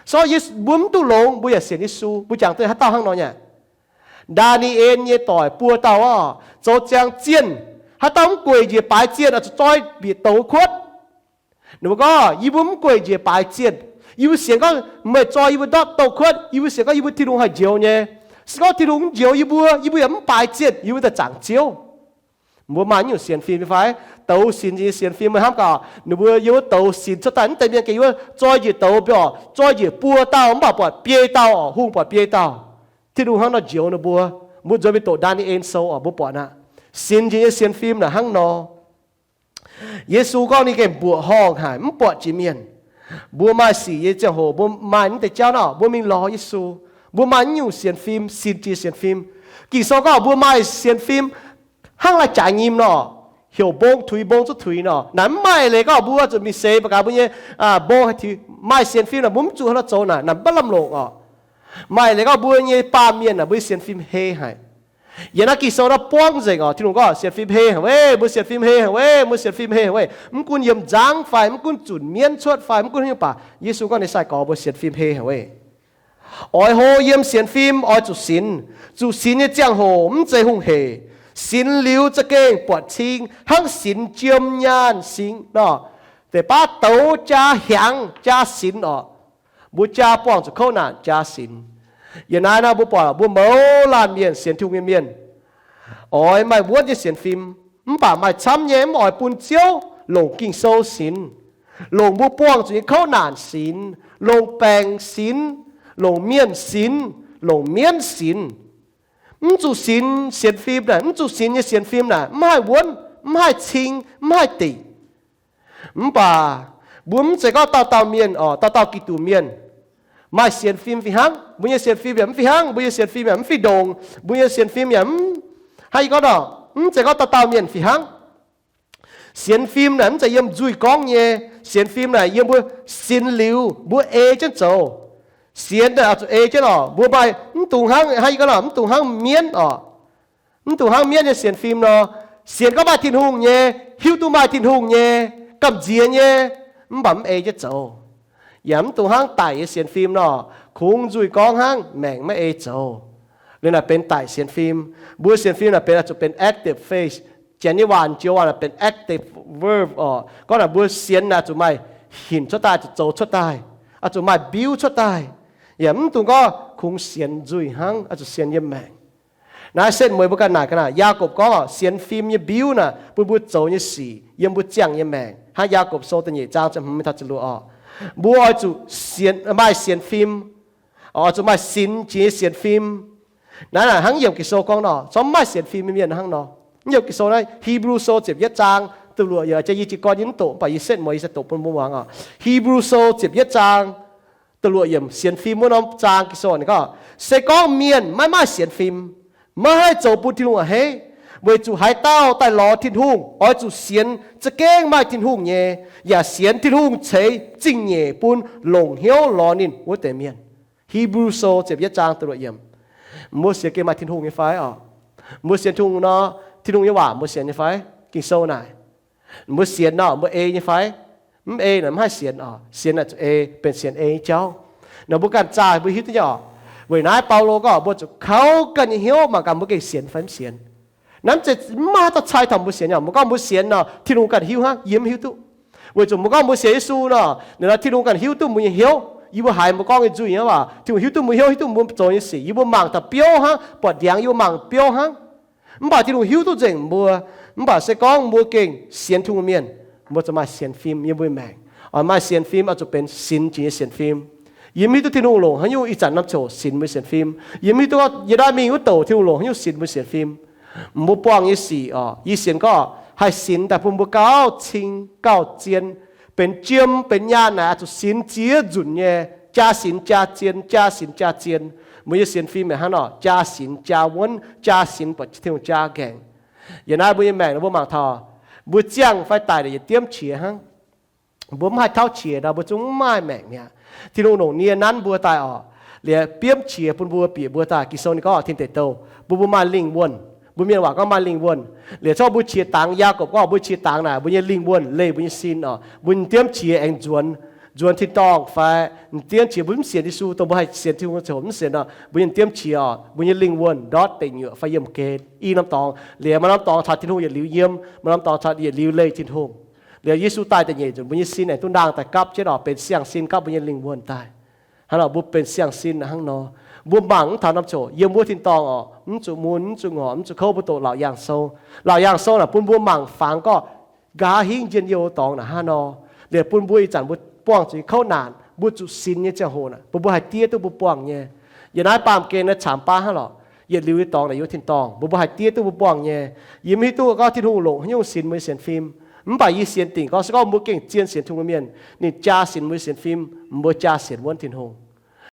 So Yesu, mbuo mv duqv longx, mbuo yaac sienx Yesu. Mbuo jangx duqv haaix dauh hnangv nor nyei? Ndaa^ni^en nyei doic buo dauh oc, zoux ziangx zienh. Haaix dauh mv gueic njiec baaix zienh oix zuqc zoi bieqc douz kuotv. Ninh mbuo gorngv, yie mbuo mv gueic njiec baaix zienh. Yie mbuo sienx gorngv meih zoi yie mbuo ndortv douz kuotv. Yie mbuo sienx gorngv yie mbuo Tin-Hungh haih njoux nyei. Se gorngv Tin-Hungh mv njoux yie mbuo, yie mbuo yaac mv baaix zienh, yie mbuo daaih zaangc Ziouv. Mbuo maaih nyungc sienx fim nyei fai? Douz sinx nyei sienx fim meih hnamv gaax, ninh mbuo yiem wuov douz sinx cuotv daaih, mv deix mienh gengh yiem wuov zoi njiec douz mbiorqc, zoi njiec buo dauh mv baac buatc biei dauh oc, hungh buatc biei dauh. Tin-Hungh hnangv nor njoux ninh mbuo. Mbuo nzuonx mingh doqc Ndaa^ni^en Sou oc, mbuo buatc aqv. Sinx jiex nyei sienx fim naaic hnangv nor. Yesu gorngv ninh gengh mbuoqc horngh haic, mv buatc jiex mienh. Mbuo maaih sic nyei ziangh hoc, mbuo maaih mv deix jauv nor, mbuo mingh lorz Yesu. Mbuo maaih naaiv nyungc sienx fim, sinx jiex sienx fim. Ging-Sou gorngv mbuo maaih sienx fim hnangv laih jaaix nyim nor, heuc mbong tuix mbong zuqc tuix nor. Naaic mv maaih leiz gorngv mbuo zuqc mingh seix mangc gaax mbuo nyei mbong haih tuix. Maaih sienx fim naaic mbuo mv zuqc hnangv nor zoux naaic, naaic mv lamh longc oc. Maaih leiz gorngv mbuo nyei baamh mienh naaic mbuo nyei sienx fim hei haic. Yiem naaiv Ging-Sou naaiv buangv nzengc oc. Tin-Hungh gorngv sienx fim hei haic weic, mbuo sienx fim hei haic weic, mbuo sienx fim hei haic weic. Mv gunv yiem nzangv fai mv gunv zunc mienv cuotv fai mv gunv haaix nyungc baac Yesu gorngv ninh sai-gorx mbuo sienx fim hei haic weic. Oix hlo yiem sienx fim oix zuqc sinx. Zuqc sinx nyei ziangh hoc mv zeiz hungh heic. Sinx liuz za'gengh buatc cing hnangv sinx jiem nyaanh singx nor. Deix baav douz jaa hiaangx jaa sinx oc. Mbuo jaa buangh zuqc kouv naanc jaa sinx. Yiem naaiv nor mbuo buatc mbuo mouz laanh mienh sienx Tin-Hungh nyei mienh oix maaih wuonv nyei sienx fim, mv baac maaih camv nyei mv oix bun Ziouv, longc Ging-Sou sinx, longc mbuo buangh zuqc nyei kouv naanc sinx, longc baengc sinx, longc mienh sinx, longc mienv sinx. Mv zuqc sinx sienx fim naaic, mv zuqc sinx nyei sienx fim naaic mv haih wuonv, mv haih cing, mv haih dingc. Mv baac mbuo mv zeiz gorngv dauh dauh mienh oc, dauh dauh Giduc mienh maaih sienx fim fih hnangv, mbuo nyei sienx fim yaac mv fih hnangv, mbuo nyei sienx fim yaac mv fih ndongc, mbuo nyei sienx fim yaac mv, hnangv yie gorngv nor, mv zeiz gorngv dauh dauh mienh fih hnangv. Sienx fim naaic mv zeiz yiem nzuih gorngv nyei. Sienx fim naaic yiem mbuo sinx liuz mbuo ei jienv zoux. Sienx naaic oix zuqc ei jienv oc. Mbuo maaih mv dungx hnangv, hnangv yie gorngv nor, mv dungx hnangv mienv oc. Mv dungx hnangv mienv nyei sienx fim nor. Sienx gorngv maaih Tin-Hungh nyei, hiuv duqv maaih Tin-Hungh nyei, gamh nziex nyei, mv baac mv ei jienv zoux. Yaac mv dungx hnangv daic nyei sienx fim nor, kungx nzuih gorngv hnangv, maengc maiv ei zoux. Liuz naaic benx daic sienx fim. Mbuo sienx fim naaic benx, oix zuqc benx active faith. Janx nyei waac, joux waac naaic benx active verb oc. Gorngv naaic mbuo sienx naaic zuqc maaih hinc cuotv daaih, zuqc zoux cuotv daaih, oix zuqc maaih mbiuv cuotv daaih. Yaac mv dungx gorngv kungx sienx nzuih hnangv, oix zuqc sienx yiem maengc. Naaiv setv mueiz mbuo ganh naaic ga'naaiv. Yaagorpc gorngv oc, sienx fim nyei mbiuv naaic bun mbuo zoux nyei sic yiem mbuo ziangh nyei maengc. Hnangv Yaagorpc Sou da'nyeic zaang ziepc hmz mingh taux ziepc luoqc oc. Mbuo oix zuqc sienx, maaih sienx fim, oix zuqc maaih sinx jiex nyei sienx fim. Naaiv naaic hnangv yiem Ging-Sou gorngv nor, corc mv maaih sienx fim nyei mienh hnangv nor. Yiem Ging-Sou naaiv, Hebrew Sou ziepc yietv zaang da'luoqc yiemc, jiex yie jiez gorn yie mv doqc, mv baac yie setv mueiz yie se doqc bun mbuo muangx oc. Hebrew Sou ziepc yietv zaang da'luoqc yiemc, sienx fim wuov norm zaang Ging-Sou ninh gorngv, se gorngv mienh maiv maaih sienx fim, maiv haih zoux bun Tin-Hungh a'hneiv, weic zuqc haaix dauh daaih lorz Tin-Hungh oix zuqc sienx za'gengh maaih Tin-Hungh nyei, yaac sienx Tin-Hungh ceix zingh nyeic bun longc hnyouv lorz ninh wuov deix mienh. Hebrew Sou ziepc yietv zaang da'luoqc yiemc. Mbuo sienx gengh maaih Tin-Hungh nyei fai oc? Mbuo sienx Tin-Hungh nor, Tin-Hungh nyei waac mbuo sienx nyei fai? Ging-Sou naaic. Mbuo sienx nor, mbuo ei nyei fai? Mv ei naaic mv haih sienx oc. Sienx naaic zuqc ei, benx sienx ei nyei jauv. Nor mbuo ganh zaah mbuo hiuv duqv nyei oc. Weic naaiv Baulo gorngv mbuo zuqc kaux ganh nyei hnyouv mangc gaax mbuo gengh sienx fai mv sienx. Naaiv mv zeiz mv maaih haaix dauh cai taux mbuo sienx nyei oc. Mbuo gorngv mbuo sienx nor, Tin-Hungh ganh hiuv hnangv, yie mv hiuv duqv. Weic zuqc mbuo gorngv mbuo sienx Yesu nor, ninh nor Tin-Hungh ganh hiuv duqv mbuo nyei hnyouv. Yie mbuo haiz mbuo gorngv nyei nzuih nyei waac, Tin-Hungh hiuv duqv mbuo hnyouv, hiuv duqv mbuo zoux nyei sic. Yie mbuo mangc taux biouv hnangv, buatc ndiangx yie mbuo mangc biouv hnangv. Mv baac Tin-Hungh hiuv duqv nzengc mbuo. Mv baac se gorngv mbuo gengh sienx Tin-Hungh mienh, mbuo zuqc maaih sienx fim yiem mbuo nyei maengc. Oix maaih sienx fim oix zuqc benx sinx jiex nyei sienx fim. Yie mv hiuv duqv Tin-Hungh longc haaix nyungc ih zanc norm ziangh hoc sinx mbuo nyei sienx fim. Yie mv hiuv duqv yie naaiv mingh wuov douc Tin-Hungh longc haaix nyungc sinx mbuo nyei sienx fim. Mbuo buangh nyei sic oc, yie sienx gorngv haih sinx daaih bun mbuo gauh cing gauh zien, benx jiem benx nyaanh naaic oix zuqc sinx ziex nzunc nyei, jaa sinx jaa zien, jaa sinx jaa zien. Mbuo nyei sienx fim yaac hnangv nor, jaa sinx jaa wuonv, jaa sinx buatc Tin-Hungh jaa nqaengc. Yiem naaiv mbuo nyei maengc mbuo mangc taux mbuo ziangh fai daic naaic yietc diemv qiex hnangv. Mbuo mv haih tauv qiex nor, mbuo zungv mv maaih maengc mi'aqv. Tin-Hungh longc nie nanv mbuo daaih oc, liuz biomv qiex bun mbuo, bieqc mbuo daaih. Ging-Sou ninh gorngv tin deic douh bun mbuo maaih lingh wuonh. Mbuo mienh waac gorngv maaih lingh wuonh. Liuz zorqv mbuo qiex dangx, Yaagorpc gorngv mbuo qiex dangx naaic mbuo nyei lingh wuonh, leih mbuo nyei sin oc. Mbuo nyei diemv qiex aengx nzuonx, nzuonx tin-dorngh fai diemv qiex mbuo mv sienx Yesu, dongh mbuo haih sienx Tin-Hungh ziouc mv sienx nor, mbuo nyei diemv qiex oc, mbuo nyei lingh wuonh ndortv deic nyuoqc fai yiem geh i norm dorngx. Liuz maaih norm dorngx caux Tin-Hungh yietc liuz yiem, maaih norm dorngx caux yietc liuz leih Tin-Hungh. Liuz Yesu daaih da'nyeic nzunc, mbuo nyei sin aengx duqv ndaangh daaih gapv jienv oc, benx siang-sin gapv mbuo nyei lingh wuonh daaih. Hnangv nor mbuo benx siang-sin hnangv nor. Mbuo mangc mv taux norm ziouc yiem wuov tin-dorngh oc, mv zuqc mun, mv zuqc ngorc, mv zuqc kouv, mbuo doqc Laauc Yaangh Sou. Laauc Yaangh Sou naaic bun mbuo mangc fangx gorngv nqa'haav hingv njien-youh dorngx naaic hnangv nor. Liuz bun mbuo ih zanc mbuo buangh zuqc kouv naanc, mbuo zuqc sinx nyei ziangh hoc naaic, bun mbuo haih diev duqv mbuo buangh nyei. Yiem naaiv baamh gen naaiv caamx baav hnangv lorqc. Yietc liuz nyei dorngx naaic yiem wuov tin-dorngh, mbuo mbuo haih diev duqv mbuo buangh nyei. Yie mv hiuv duqv gorngv Tin-Hungh longc haaix nyungc sinx mbuo nyei sienx fim. Mv baac yie sienx dingc gorngv se gorngv mbuo gengh zien sienx Tin-Hungh mienh, ninh jaa sinx mbuo nyei sienx fim, mbuo jaa sienx wuonv Tin-Hungh.